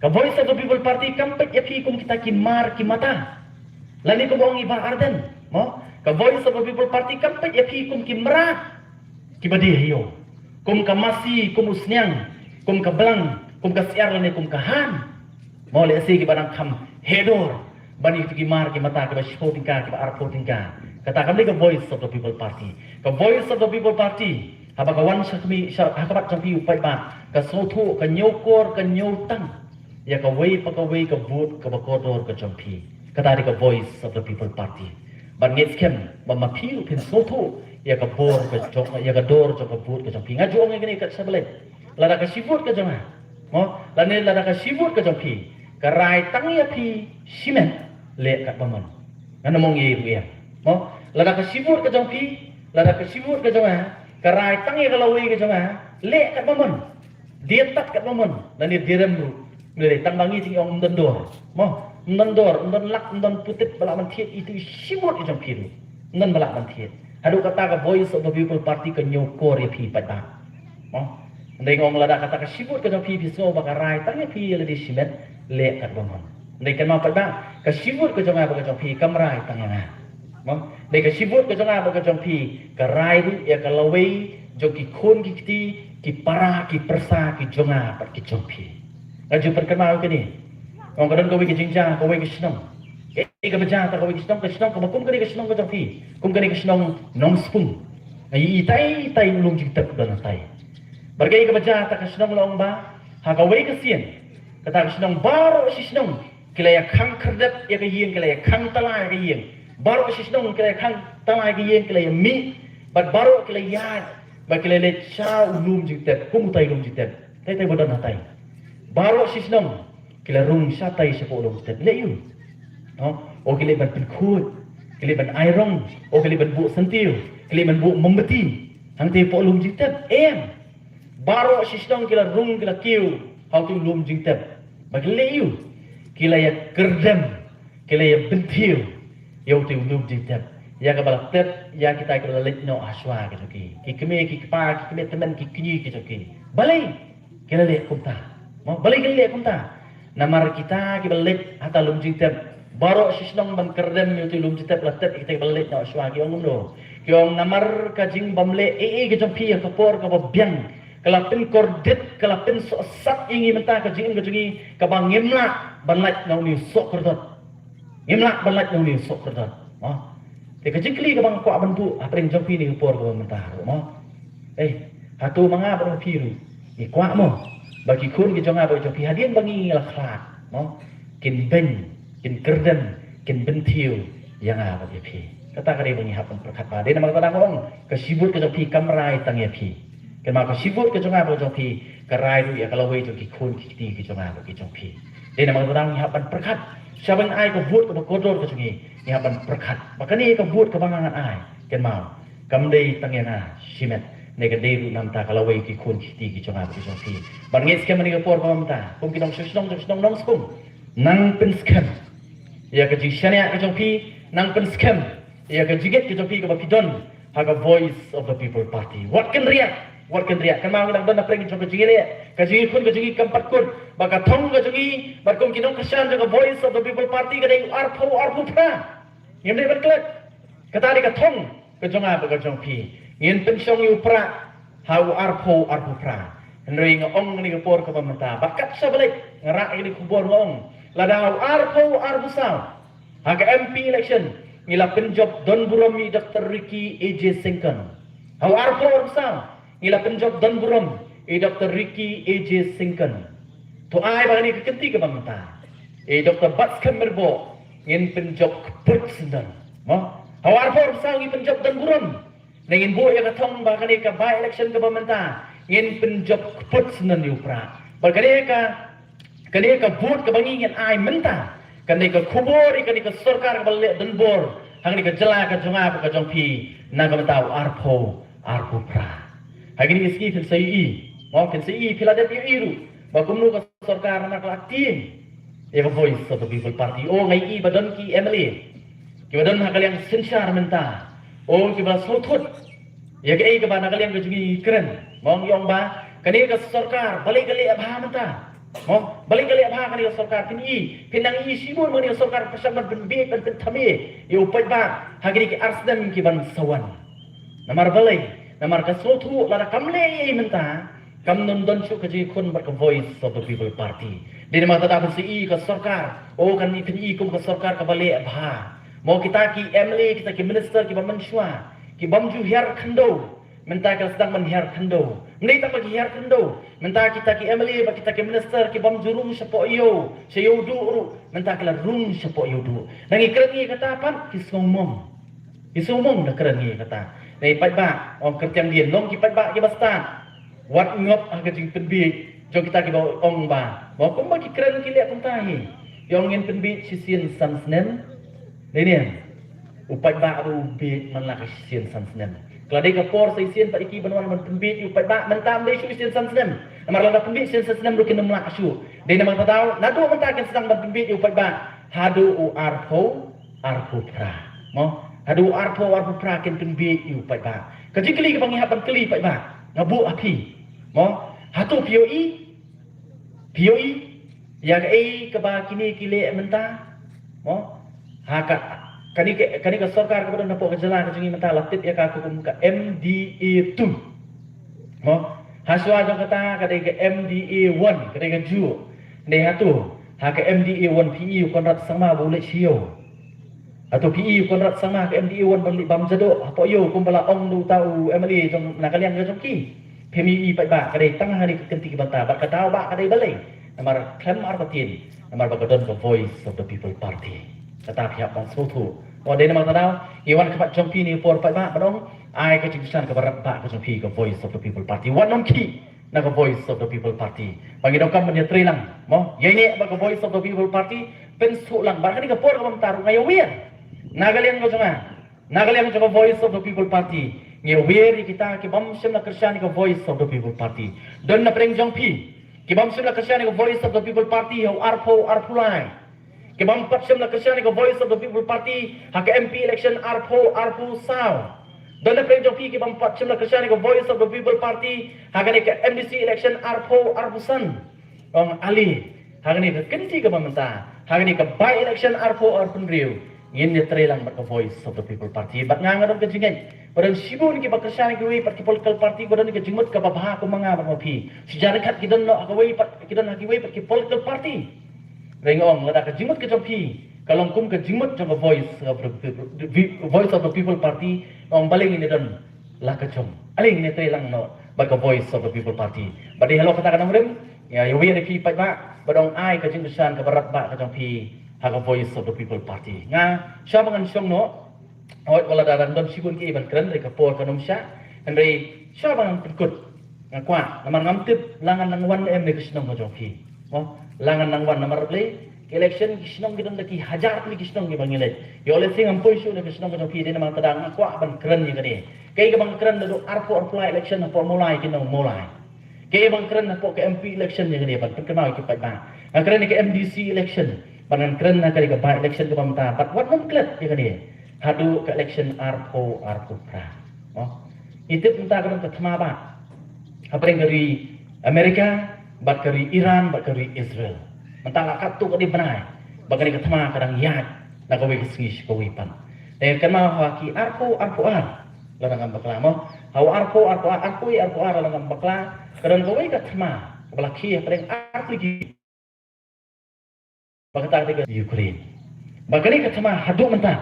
ka Voice of the People Party kam peit ïa phi kum kita ki mar ki mata. Lane kumba ong i Bah Ardent, mo, ka Voice of the People Party kam peit ïa phi kum ki mrad kiba die ha ïew, kum ka masi, kum u sniang, kum ka blang, kum ka syiar lane kum ka han. Mo, lehse kiba dang kham heh dor ban ïa kito ki mar ki mata kiba shiphew tyngka, kiba arphew tyngka. Kata kam dei ka Voice of the People Party. Ka Voice of the People Party, haba ka wan sha khmih, sha, ha khmat jong phi u paidbah, ka sngewthuh, ka ñiewkor, ka ñiewtang ïa kawei pa kawei ka vote kaba kordor ka jong phi. Kata dei ka Voice of the People Party. Bad ngeit skhem ba ma phi ruh phin sngewthuh ïa ka bor ka jong, ïa ka dor jong ka vote ka jong phi. Nga ju ong ïa kane kat sha balei. Lada ka shi vote ka jong nga, mo, lane lada ka shi vote ka jong phi ka rai tang ïa phi shimet, leh katba mon. Ngan ym ong ïa i ruh ïa, mo, lada ka shi vote ka jong phi, lada ka shi vote ka jong nga ka rai tang ïa ka lawei ka jong nga, leh katba mon. Die tad katba mon, lane die rem ruh. Lane tang ba ngi jingong ym don dor, mo, ym don dor, ym don lak, ym don putit ba lah ban thied ïa itu i shi vote ka jong phi ruh. Ym don ba lah ban thied. Haduh kata ka Voice of the People Party ka ñiewkor ïa phi paidbah, mo. Hynrei nga ong lada kata ka shi vote ka jong phi phi sngew ba ka rai tang ïa phi ïa lade shimet, leh katba mon. Hynrei kynmaw paidbah, ka shi vote ka jong nga bad ka jong phi kam rai tang ïa nga. Mo, hynrei ka shi vote ka jong nga bad ka jong phi ka rai ruh ïa ka lawei jong ki khun ki kti, ki para ki pyrsa ki jong nga bad ki jong phi. Nga ju pynkynmaw ïa kane. Nga ong ka don kawei ka jingjia kawei ka shnong. Kaei kaba jia ha kawei ka shnong, ka shnong kaba kum kane ka shnong ka jong phi, kum kane ka shnong Nongspung. Nga ïohi itai itai u lum jingtep u don hatai. Bad kaei kaba jia ha ka shnong, la ong ba ha kawei ka sien kata ka shnong baroh shi shnong ki la ïa khang khyrdep ïa ka ïing, ki la ïa khang tala ïa ka ïing. Baroh shi shnong ki la ïa khang tala ïa ka ïing, ki la ïa mih bad baroh ki la ïaid bad ki la leit sha u lum jingtep, kum utai u lum jingtep. Tai tai ba don hatai. Baroh shi shnong ki la rung shatai shapoh lum jingtep. Leh ïu, no? O ki leh ban pynkhuid, ki leh ban ai rong, o ki leh ban buh syntiew, ki leh ban buh mombati hangtei hapoh lum jingtep. Em. Baroh shi shnong ki la rung, ki la kiew ha utu u lum jingtep. Ba ki leh ïu, ki la ïa kyrdem, ki la ïa bynthiew ïa utu u lum jingtep, ïa kaba la tep ïa kita kiba la leit noh ha shuwa ki jong ki, ki kmie ki kpa, ki kmie tymmen ki kñi ki jong ki. Balei ki la leh kumta? Mo, balei ki la leh kumta? Namar kita kiba la leit ha uta u lum jingtep, baroh shi shnong ban kyrdem ïa utu u lum jingtep la tep ïa kita kiba la leit noh ha shuwa, ki ong kumno? Ki ong namar ka jingbym leh ei ei ka jong phi ha ka por kaba biang ka la pynkordit, ka la pynsohsat ïa ngi mynta, ka jingim ka jong ngi kaba ngim lah ban lait na une u soh kordor. Ngim lah ban lait na une u soh kordor. Mo, te ka jingkylli kaba nga kwah ban buh hapdeng jong phi ha kane ka por kaba mynta ruh, mo. Ei, hato ma nga bad ma phi ruh ngi kwah, mo, ba ki khun ki jong nga bad ki jong phi hadien ba ngi la khlad, mo, kin beiñ, kin kyrdem, kin bynthiew ïa nga bad ïa phi? Kata ka dei ba ngi hap ban pyrkhat. Ba dei namar kata nga ong ka shi vote ka jong phi kam rai tang ïa phi. Kynmaw, ka shi vote ka jong nga bad ka jong phi ka rai ruh ïa ka lawei jong ki khun ki kti ki jong nga bad ki jong phi. Dei namar kata ngi hap ban pyrkhat. Sha ban ai ka vote kaba kordor ka jong ngi, ngi hap ban pyrkhat ba kane ka vote kaba ngan ai, kynmaw, kam dei tang ïa nga shimet, ne ka dei ruh na bynta ka lawei ki khun ki kti ki jong nga bad ki jong phi. Bad ngeit skhem ha kane ka por kaba mynta, kum ki nongshong shnong jong shnong Nongspung, nang pynskhem ïa ka jingshaniah ka jong phi, nang pynskhem ïa ka jingngeit ka jong phi kaba phi don ha ka Voice of the People Party. Wat kynriah, Wat kynriah, kynmaw ngi dang don na pdeng jong ka jingïaleh, ka jingïakhun ka jingïakam pat kut, ba ka thong ka jong ngi bad kum ki nongkyrshan jong ka Voice of the People Party ka dei u arphew arphew phra. Ngim dei ban klet. Kata dei ka thong ka jong nga bad ka jong phi. Ngin pynshong ïa u prah ha u arphew arphew phra. Hynrei nga ong kane ka por kaba mynta, ba kat shaba leit nga rah ïa kane ka khubor, nga ong, lada ha u arphew arphew saw ha ka M P election ngi la pynjop don burom ïa Doctor Ricky A J Syngkon. Ha u arphew arphew saw ngi la pynjop don burom ïa Doctor Ricky A J Syngkon. To ai ba kane ka kynti kaba mynta, ïa Doctor Batskhem Myrboh ngin pynjop kput syndon. Mo? Ha u arphew arphew saw ngi pynjop don burom. Nangin buh ïa ka thong ba kane ka by election kaba mynta ngin pynjop kput syndon ïa u prah. Ba kane ka, kane ka vote kaba ngi ngin ai mynta, kane ka khubor ïa kane ka sorkar kaba leh donbor ha kane ka jylla ka jong nga bad ka jong phi na ka bynta u arphew arphew phra. Ha kine ki sngi phin sa ïohi, mo, phin sa ïohi, phi la dep ïohi ruh ba kumno ka sorkar namar ka la tieng ïa ka Voice of the People Party. O, nga ïohi ba don ki M L A kiba don ha ka liang synshar mynta, o, kiba la sngewthuh ïa kaei kaba na ka liang ka jong ngi kren. Mo, ngi ong ba kane ka sorkar balei ka leh bha mynta. Mo, balei ka leh bha kane ka sorkar? Phin ïohi, phin nang ïohi shibun ba kane ka sorkar ka shah ban pynbiej ban pynthame ïa u paidbah ha kine ki ar snem ki ban sa wan. Namar balei? Namar ka sngewthuh lada kam leh ei ei mynta, kam don don shuh ka jingïakhun bad ka Voice of the People Party. Dei namar kata phin sa ïohi ka sorkar, o, kan ïohi, phin ïohi kum ka sorkar kaba leh bha. Mo, kita ki M L A, kita ki minister kiba mynshuwa, ki bym ju hiar khyndew, mynta ki la sdang ban hiar khyndew. Ym dei tang ba ki hiar khyndew, mynta kita ki M L A bad kita ki minister ki bym ju rung shapoh ïew, sha ïew duh ruh, mynta ki la rung shapoh ïew duh. Nang ïa kren ngi kata pat ki sngewmong. Ki sngewmong da kren ngi kata. Nang ïa paidbah, ong kyrtiang dien, long ki paidbah kiba stad. Wat ngop ha ka jingpynbiej jong kita kiba ong ba, mo, kumba ki kren ki leh kumta hi. Ïa ong ngin pynbiej shisien san snem. Dei ne? U paidbah ruh u bieit man la ka shisien san snem. Ka la dei ka por sa shisien pat ïa ki ban wan ban pynbiej ïa u paidbah, mynta ym dei shuh shisien san snem. Namar lada pynbiej shisien san snem ruh kin ym lah shuh. Dei namar kata daw naduh mynta kin sdang ban pynbiej ïa u paidbah haduh u arphew arphew phra. Mo? Haduh u arphew arphew phra kin pynbiej ïa u paidbah. Ka jingkylli kaba ngi hap ban kylli paidbah, nga buh ha phi. Mo? Hato phi ïohi? Phi ïohi ïa kaei kaba kine ki leh mynta? Mo? Ha ka, kane ka, kane ka sorkar kaba don hapoh ka jylla ka jong ngi mynta la tip ïa ka kum ka M D A two. Mo? Hashwa jong kata ka dei ka M D A one, ka dei kajuh. Dei hato ha ka M D A one phi ïohi u Conrad Sangma ba u leit sha ïew? Hato phi ïohi u Conrad Sangma ha ka M D A one ban leit bam jadoh hapoh ïew kumba la ong da uta u M L A jong na ka liang ka jong ki? Phim ïohi paidbah, ka dei tang ha kane ka kynti ka bynta. Bad ka daw ba ka dei balei? Namar khlem artatien, namar ba ka don ka Voice of the People Party. Kata phi hap ban sngewthuh. Wan, dei namar kata daw ngi wan khmat jong phi ne por paidbah ban ong, ai ka jingkyrshan kaba radbah ka jong phi ka Voice of the People Party. Wat nym khih na ka Voice of the People Party. Ba ngi donkam ban ïatreilang, mo, ïaineh bad ka Voice of the People Party, pynsngewlang. Bad kane ka por kaba mynta ruh nga ïawer na ka liang ka jong nga, na ka liang jong ka Voice of the People Party, ngi ïawer ïa kita ki bym shym la kyrshan ïa ka Voice of the People Party. Don na pdeng jong phi ki bym shym la kyrshan ïa ka Voice of the People Party ha u arphew arphew lai. Ki bym pat shym la kyrshan ïa ka Voice of the People Party ha ka M P election arphew arphew saw. Don na pdeng jong phi ki bym pat shym la kyrshan ïa ka Voice of the People Party ha kane ka M D C election arphew arphew san. Ong ale, ha kane ka kynti kaba mynta, ha kane ka by election arphew arphew hynriew, ngin ïatreilang bad ka Voice of the People Party. Bad nga nga don ka jingngeit ba don shibun kiba kyrshan ïa kiwei pat ki political party, ba don ka jingmut kaba bha kum ma nga bad ma phi. Shi jar khat ki don noh ha kawei pat, ki don ha kiwei pat ki political party. Hynrei nga ong lada ka jingmut ka jong phi ka long kum ka jingmut jong ka Voice of the People, the Voice of the People Party, nga ong balei ngin ïa don la ka jong. Ale ngin ïatreilang noh bad ka Voice of the People Party. Bad dei halor kata ka nongrim, ïa, ïawer ïa phi paidbah, bad ong ai ka jingkyrshan kaba radbah ka jong phi ha ka Voice of the People Party. Nga, shwa ba ngan shong noh, hooid, wat la dang don shibun kiei ban kren, hynrei ka por kan ym shah, hynrei shwa ba ngan pynkut, nga kwah, namar ngam tip la ngan nang wan ne em na ka shnong ka jong phi. Mo, la ngan nang wan namar balei? Ka election, ki shnong ki don da ki hajar tylli ki shnong kiba ngi leit. Ïoh lehse ngam poi shuh na ka shnong ka jong phi, dei namar kata nga kwah ban kren ïa kane. Kaei kaba nga kren naduh arphew arphew lai election hapoh Mawlai ki nong Mawlai. Kaei ba nga kren hapoh ka M P election ïa kane ban pynkynmaw ïa ki paidbah. Nga kren ïa ka M D C election, bad ngan kren ha kane ka by election kaba mynta. Bad wat nym klet ïa kane haduh ka election arphew arphew phra. Mo, ngi tip mynta ka don ka thma bah. hapdeng ka ri Amerika bad ka ri Iran bad ka ri Israel. Mynta la katto katne bnai ba kane ka thma ka dang ïaid na kawei ka sngi sha kawei pat. Te kynmaw ha ki arphew arphew ar lada ngam bakla mo. Ha u arphew arphew ar, arphew arphew ar lada ngam bakla, ka don kawei ka thma kaba la khie hapdeng arphew ki ba kata ka dei ka Ukraine. Ba kane ka thma haduh mynta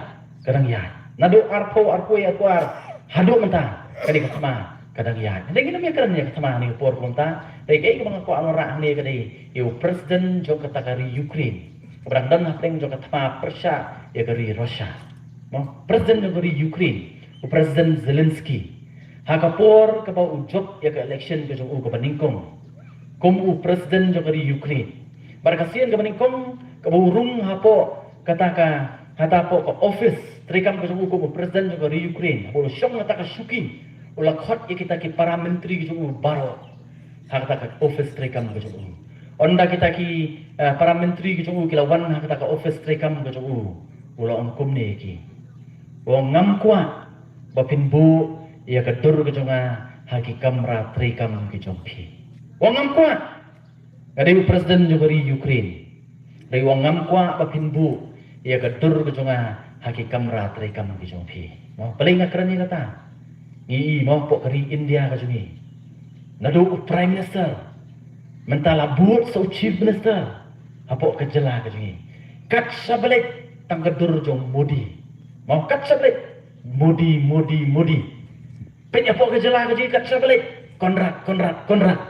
ka dang ïaid. Naduh arphew arphew arphew ar haduh mynta kane ka thma ka dang ïaid. Hynrei ngin ym ïakren ïa ka thma hangne ka por kumta. Te kaei kaba nga kwah ban wanrah hangne ka dei ïa u president jong kata ka ri Ukraine, kaba dang don hapdeng jong ka thma pyrshah ïa ka ri Russia. Mo, president jong ka ri Ukraine, u President Zelensky, ha ka por kaba u jop ïa ka election ka jong u kaba nyngkong kum u president jong ka ri Ukraine. Bad ka sien kaba nyngkong kaba u rung hapoh kata ka, hapoh ka office treikam ka jong u kum u president jong ka ri Ukraine, haba u la shong ha kata ka shuki, u la khot ïa kita ki para myntri ka jong u baroh ha kata ka office treikam ka jong u. Ynda kita ki, eh, para myntri ka jong u ki la wan ha kata ka office treikam ka jong u, u la ong kumne ïa ki, u ong, ngam kwah ba phin buh ïa ka dur ka jong nga ha ki kamra treikam ki jong phi. U ong ngam kwah. Nga dei u president jong ka ri Ukraine. Dei, u ong ngam kwah ba phin buh ïa ka dur ka jong nga ha ki kamra treikam ki jong phi. Mo, balei nga kren ïa kata? Ngi i mo, hapoh ka ri India ka jong ngi, naduh u prime minister mynta la bud sa u chief minister hapoh ka jylla ka jong ngi, kat shaba leit tang ka dur jong Modi. Mo, kat shaba leit Modi, Modi, Modi. Peit hapoh ka jylla ka jong ngi kat shaba leit Conrad, Conrad, Conrad.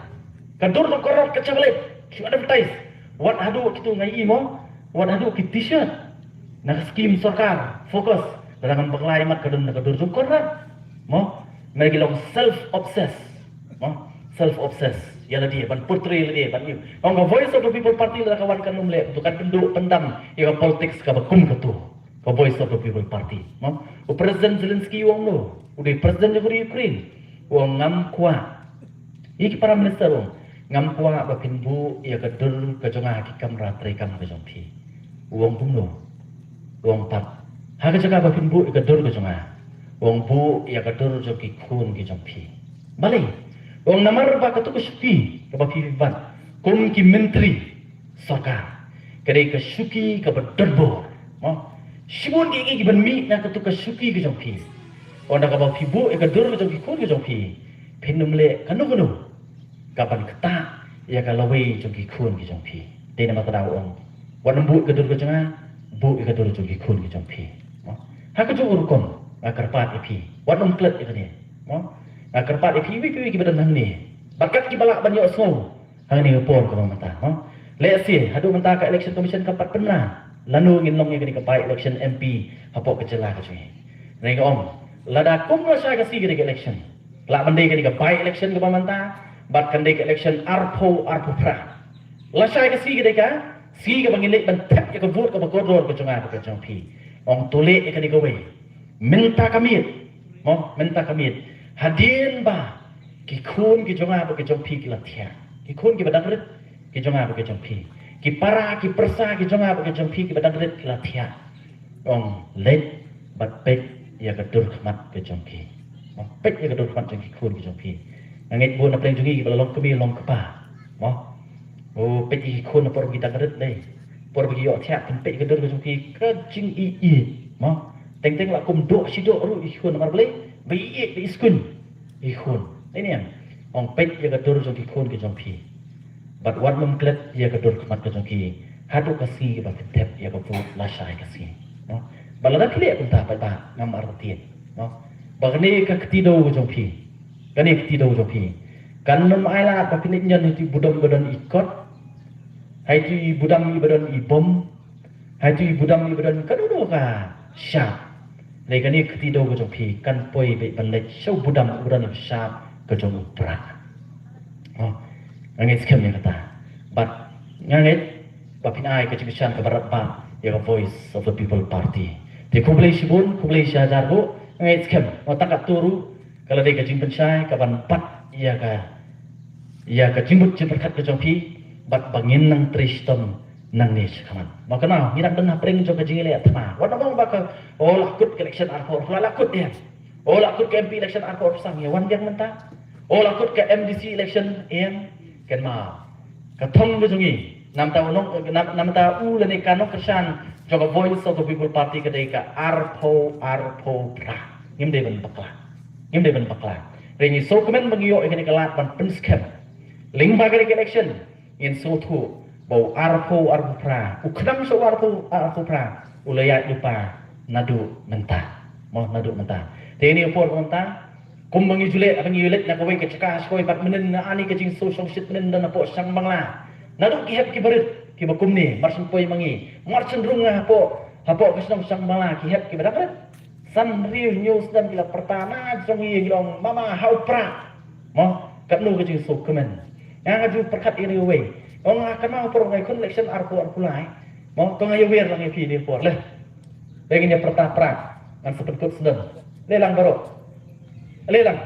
Ka dur jong Conrad kat shaba leit, shu advertise. Wat haduh kitu nga i mo, wat haduh ki t-shirt na ka skim sorkar FOCUS, lada ngam bakla ïa mat ka don na ka dur jong Conrad. Mo, na ki long self obsessed. Mo, self obsessed ïa lade, ban portray ïa lade, ban ïa. Ong ka Voice of the People Party lada ka wan kan ym leh, to kan pynduh pyndam ïa ka politics kaba kum katu. Ka Voice of the People Party. Mo, u President Zelensky u ong no, u dei president jong ka ri Ukraine. U ong ngam kwah. Ïa ki para minister u ong, ngam kwah ba phin buh ïa ka dur ka jong nga ha ki kamra treikam ka jong phi. U ong kumno? U ong pat, ha ka jaka ba phin buh ïa ka dur ka jong nga, u ong buh ïa ka dur jong ki khun ki jong phi. Balei? U ong namar ba katu ka shuki kaba phi bat kum ki myntri sorkar, ka dei ka shuki kaba donbor. Mo, shibun ki, ki, ki ban mih na katu ka shuki ka jong phi. Ynda kaba phi buh ïa ka dur ka jong ki khun ki jong phi, phin ym leh kano kano ka ban ktah ïa ka lawei jong ki khun ki jong phi. Te namar kata u ong, wat nym buh ïa ka dur ka jong nga, buh ïa ka dur jong ki khun ki jong phi. Mo, ha ka jong u rukom nga kyrpad ïa phi, wat nym klet ïa kane. Mo, nga kyrpad ïa phi, phi, phi, phi kiba don hangne bad kat kiba lah ban ïohsngew hangne ha ka por kaba mynta, mo. Lehse haduh mynta ka Election Commission kam pat pynbna lano ngin long ïa kane ka by election M P hapoh ka jylla ka jong ngi. Hynrei nga ong, lada kum lashai ka sngi ka dei ka election, lah ban dei kane ka by election kaba mynta bad kan dei ka election arphew arphew phra. Lashai ka sngi ka dei ka sngi kaba ngin leit ban thep ïa ka vote kaba kordor ka jong nga bad ka jong phi. Ong to leh ïa kane kawei mynta ka miet. Mo, mynta ka miet, hadien ba ki khun ki jong nga bad ki jong phi ki la thiah, ki khun kiba dang rit ki jong nga bad ki jong phi, ki para ki pyrsa ki jong nga bad ki jong phi kiba dang rit ki la thiah, ong leit bad peit ïa ka dur khmat ka jong phi. Mo, peit ïa ka dur khmat jong ki khun ki jong phi. Nga ngeit bun na pdeng jong ngi kiba la long kmie long kpa, mo, u peit ïa ki khun na por ba ki dang rit, dei, por ba ki ïoh thiah, phin peit ïa ka dur ka jong ki, ka jingïeit, mo. Teng teng la kum doh shi doh ruh ïa ki khun, namar balei? Ba ïeit, ba ïeit skun ïa ki khun. Dei ne em? Ong peit ïa ka dur jong ki khun ki jong phi bad wat nym klet ïa ka dur khmat ka jong ki haduh ka sngi ba phin thep ïa ka vote lashai ka sngi, mo. Bad lada phi leh kumta pat ba ngam artatien, mo, ba kane ka kti dew ka jong phi, kane ka kti dew jong phi kan nym ailad ba phin leit ñion ha itu i budam ba don i kot, ha itu i budam iba don i bom, ha itu i budam iba don kano kano ka shap. Hynrei kane ka kti dew ka jong phi kan poi beit ban leit sha u budam uba don i shap ka jong u Prah. Oh, nga ngeit skhem ïa kata. Bad nga ngeit ba phin ai ka jingkyrshan kaba radbah ïa ka Voice of the People Party. Te khublei shibun, khublei shihajar nguh. Nga ngeit skhem, mo, tang katto ruh ka la dei ka jingpynshai kaban bat ïa ka, ïa ka jingmut jingpyrkhat ka jong phi bad ba ngin nang trei shitom nangne shakhmat. Mo, kynmaw, ngi dang don hapdeng jong ka jingïaleh thma. Wat nang ong ba ka, oh, la kut ka election arphew arphew phra, la kut ïa, oh, la kut ka M P election arphew arphew san, ïa wan biang mynta. O la kut ka M D C election, ïeng, kynmaw. Ka thong ka jong ngi, namar u nong, nam-, namar u lane ka nongkyrshan jong ka Voice of the People Party ka dei ka arphew, arphew phra. Ngim dei ban bakla. Ngim dei ban bakla. Hynrei ngi sngewkmen ba ngi ïoh ïa kane ka lad ban pynskhem lyngba kane ka election. Ngin sngewthuh ba u arphew, arphew phra, u khnang sha u arphew, arphew phra u la ïaid lypa naduh mynta. Mo, naduh mynta. Te ïa kane ka por mynta, kumba ngi ju leh, haba ngi leit na kawei ka jaka sha kawei pat, mynnin na kane ka jingsngewsih mynnin na hapoh Shangbangla. Naduh ki hep ki barit kiba kumne, mar shen poi ma ngi, mar shen rung nga hapoh, hapoh ka shnong Shangbangla, ki hep kiba dang rit. San hynriew hynñiew snem ki la pyrta na jong ngi, ngi ong mama ha u Prah. Mo, katno ka jingsngewkmen. Nga nga ju pyrkhat ïa kane kawei. Ong nga kynmaw por nga khun election arphew, arphew lai. Mo, to nga ïawer lang ïa phi kane ka por leh. Leh ngin ïa pyrta Prah. Ngan sa pynkut snem. Leh lang baroh. Leh lang.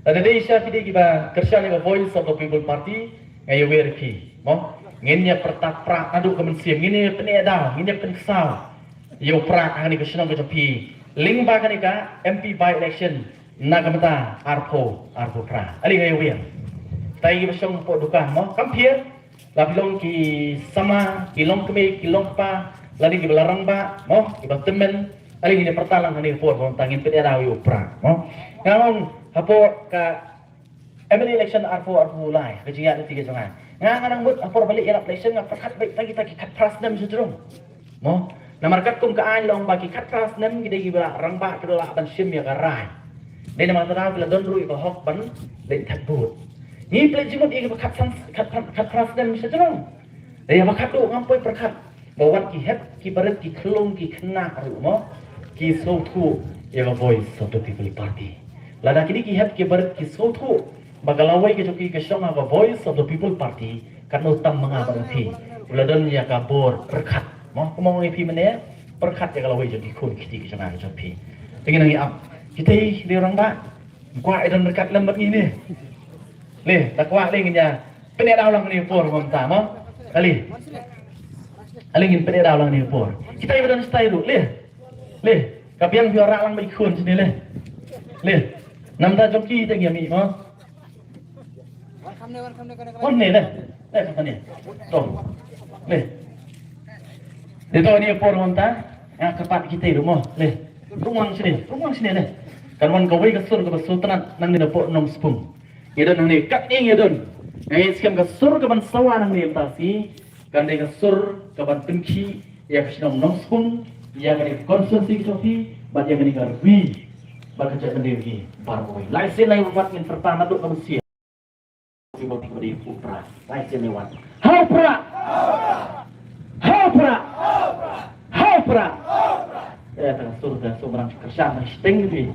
Lada dei sha phi dei kiba kyrshan ïa ka Voice of the People Party, nga ïawer ïa phi. Mo, ngin ïa pyrta Prah naduh ka mynsiem, ngin ïa pyneh daw, ngin ïa pynksaw ïa u Prah ha kane ka shnong ka jong phi lyngba kane ka M P by election na ka bynta arphew, arphew phra. Ale nga ïawer. Kita kiba shong hapoh dukan, mo, kam pher. La phi long ki samla, ki long kmie, ki long kpa, lane kiba la rangbah, mo, kiba tymmen, ale ngin ïa pyrta lang ha kane ka por, mo, tang ngin pyneh daw ïa u Prah, mo. Nga ong hapoh ka M L A election arphew, arphew lai, ka jingïaid lynti ka jong nga. Nga nga nang mut ha por ba leit ïalap election nga pyrkhat beit tang kita ki khatphra snem sha jrong. Mo, namar katkum ka aiñ la ong ba ki khatphra snem ki dei kiba la rangbah, kiba la lah ban shim ïa ka rai. Dei namar kata ki la don ruh ïa ka hok ban leit thep vote. Ngi pynleit jingmut ïa kiba khatsan, khat, khatphra snem sha jrong. Dei ïa ba khatduh ngam poi pyrkhat ba wat ki hep ki barit, ki khyllung ki khynnah ruh, mo, ki sngewthuh ïa ka Voice of the People Party. Lada kine ki hep ki barit ki sngewthuh ba ka lawei ka jong ki ka shong ha ka Voice of the People Party, katno tam ma nga bad phi, u la don ïa ka bor pyrkhat. Mo, kumno ong ïa phi mynne, pyrkhat ïa ka lawei jong ki khun ki kti ki jong nga ki jong phi. Te ngin nang ïa ap. Kita ki rangbah, kwah ïa don ryngkat lem bad ngi ne. Leh, ta kwah leh ngin ïa pyneh daw lang kane ka por mynta, mo. Ale. Ale ngin pyneh daw lang kane ka por. Kita kiba don shatai ruh, leh. Leh, ka biang phi ïa rah lang bad ki khun shane leh. Leh. Namar jong ki te ngi ïa mih, mo. Wan ne leh. Leh, kane. To. Leh. Te to kane ka por mynta, nga kyrpad kita ruh, mo. Leh. Rung lang shane, rung lang shane leh. Kan wan kawei ka sur kaba sngewtynnat nangne napoh Nongspung. Ngi don hangne, katne ngi don. Nga ngeit skhem ka sur kaban sawa nangne mynta shi, kan dei ka sur kaban pynkhih ïa ka shnong Nongspung, ïa kane ka constituency ka jong phi, bad ïa kane ka ri, bad ka jaitbynriew ngi baroh kawei. Lai sien lai wat ngin pyrta naduh ka mynsiem. Ki bym dei u Prah. Lai sien lai wat. Ha u Prah! Ha u Prah! Ha u Prah! Eh, tang sur, tang sur, marang kyrshan, tang sting di.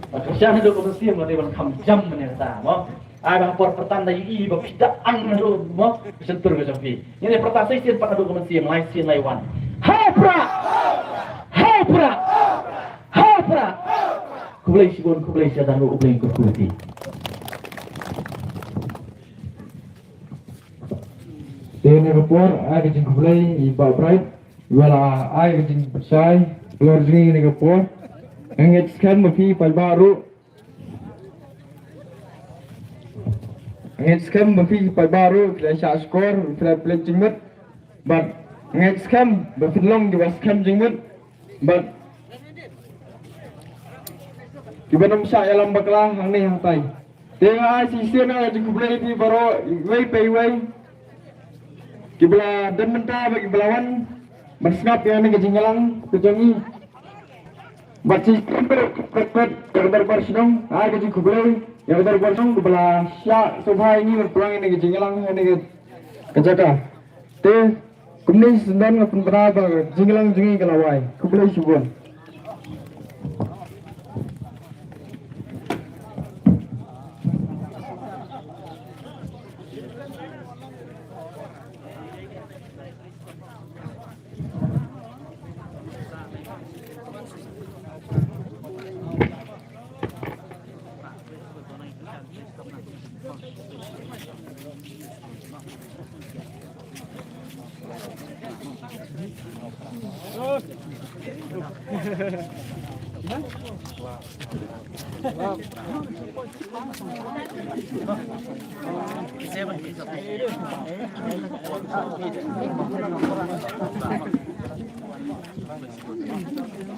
Ba kyrshan haduh ka mynsiem, ba dei ban kham jam mynne kata, mo. Ai, ba ha por pyrta da i, ba phi da ang haduh, mo. Ka shyntur ka jong phi. Ngin ïa pyrta sa shisien pat haduh ka mynsiem, lai sien lai wan. Ha u Prah! Ha u Prah! Ha u Prah! Khublei shibun, khublei shihajar nguh, U Blei un kyrkhu ïa phi. Te ha kane ka por, ai ka jingkhublei ïa i Bah Bright, iba la ai ka jingpynshai halor jong ngi ha kane ka por. Nga ngeit skhem ba phi paidbah ruh, nga ngeit skhem ba phi paidbah ruh phi la shah shkor, phi la pynleit jingmut. Bad nga ngeit skhem ba phin long kiba skhem jingmut, bad kiban ym shah ïalam bakla hangne hangtai. Te nga ai shisien ka jingkhublei ïa phi baroh, iwei pa iwei, kiba la don mynta bad kiba la wan ban sngap ïa kane ka jingïalang ka jong ngi. Bad shisien pat, pat, pat, ïa ka dorbar shnong, ai ka jingkhublei ïa ka dorbar shnong kaba la shah sngewbha ïa ngi ban pynlong ïa kane ka jingïalang ha kane ka jaka. Te kumne shisien nga pynbna ba ka jingïalang jong ngi ka la wai. Khublei shibun.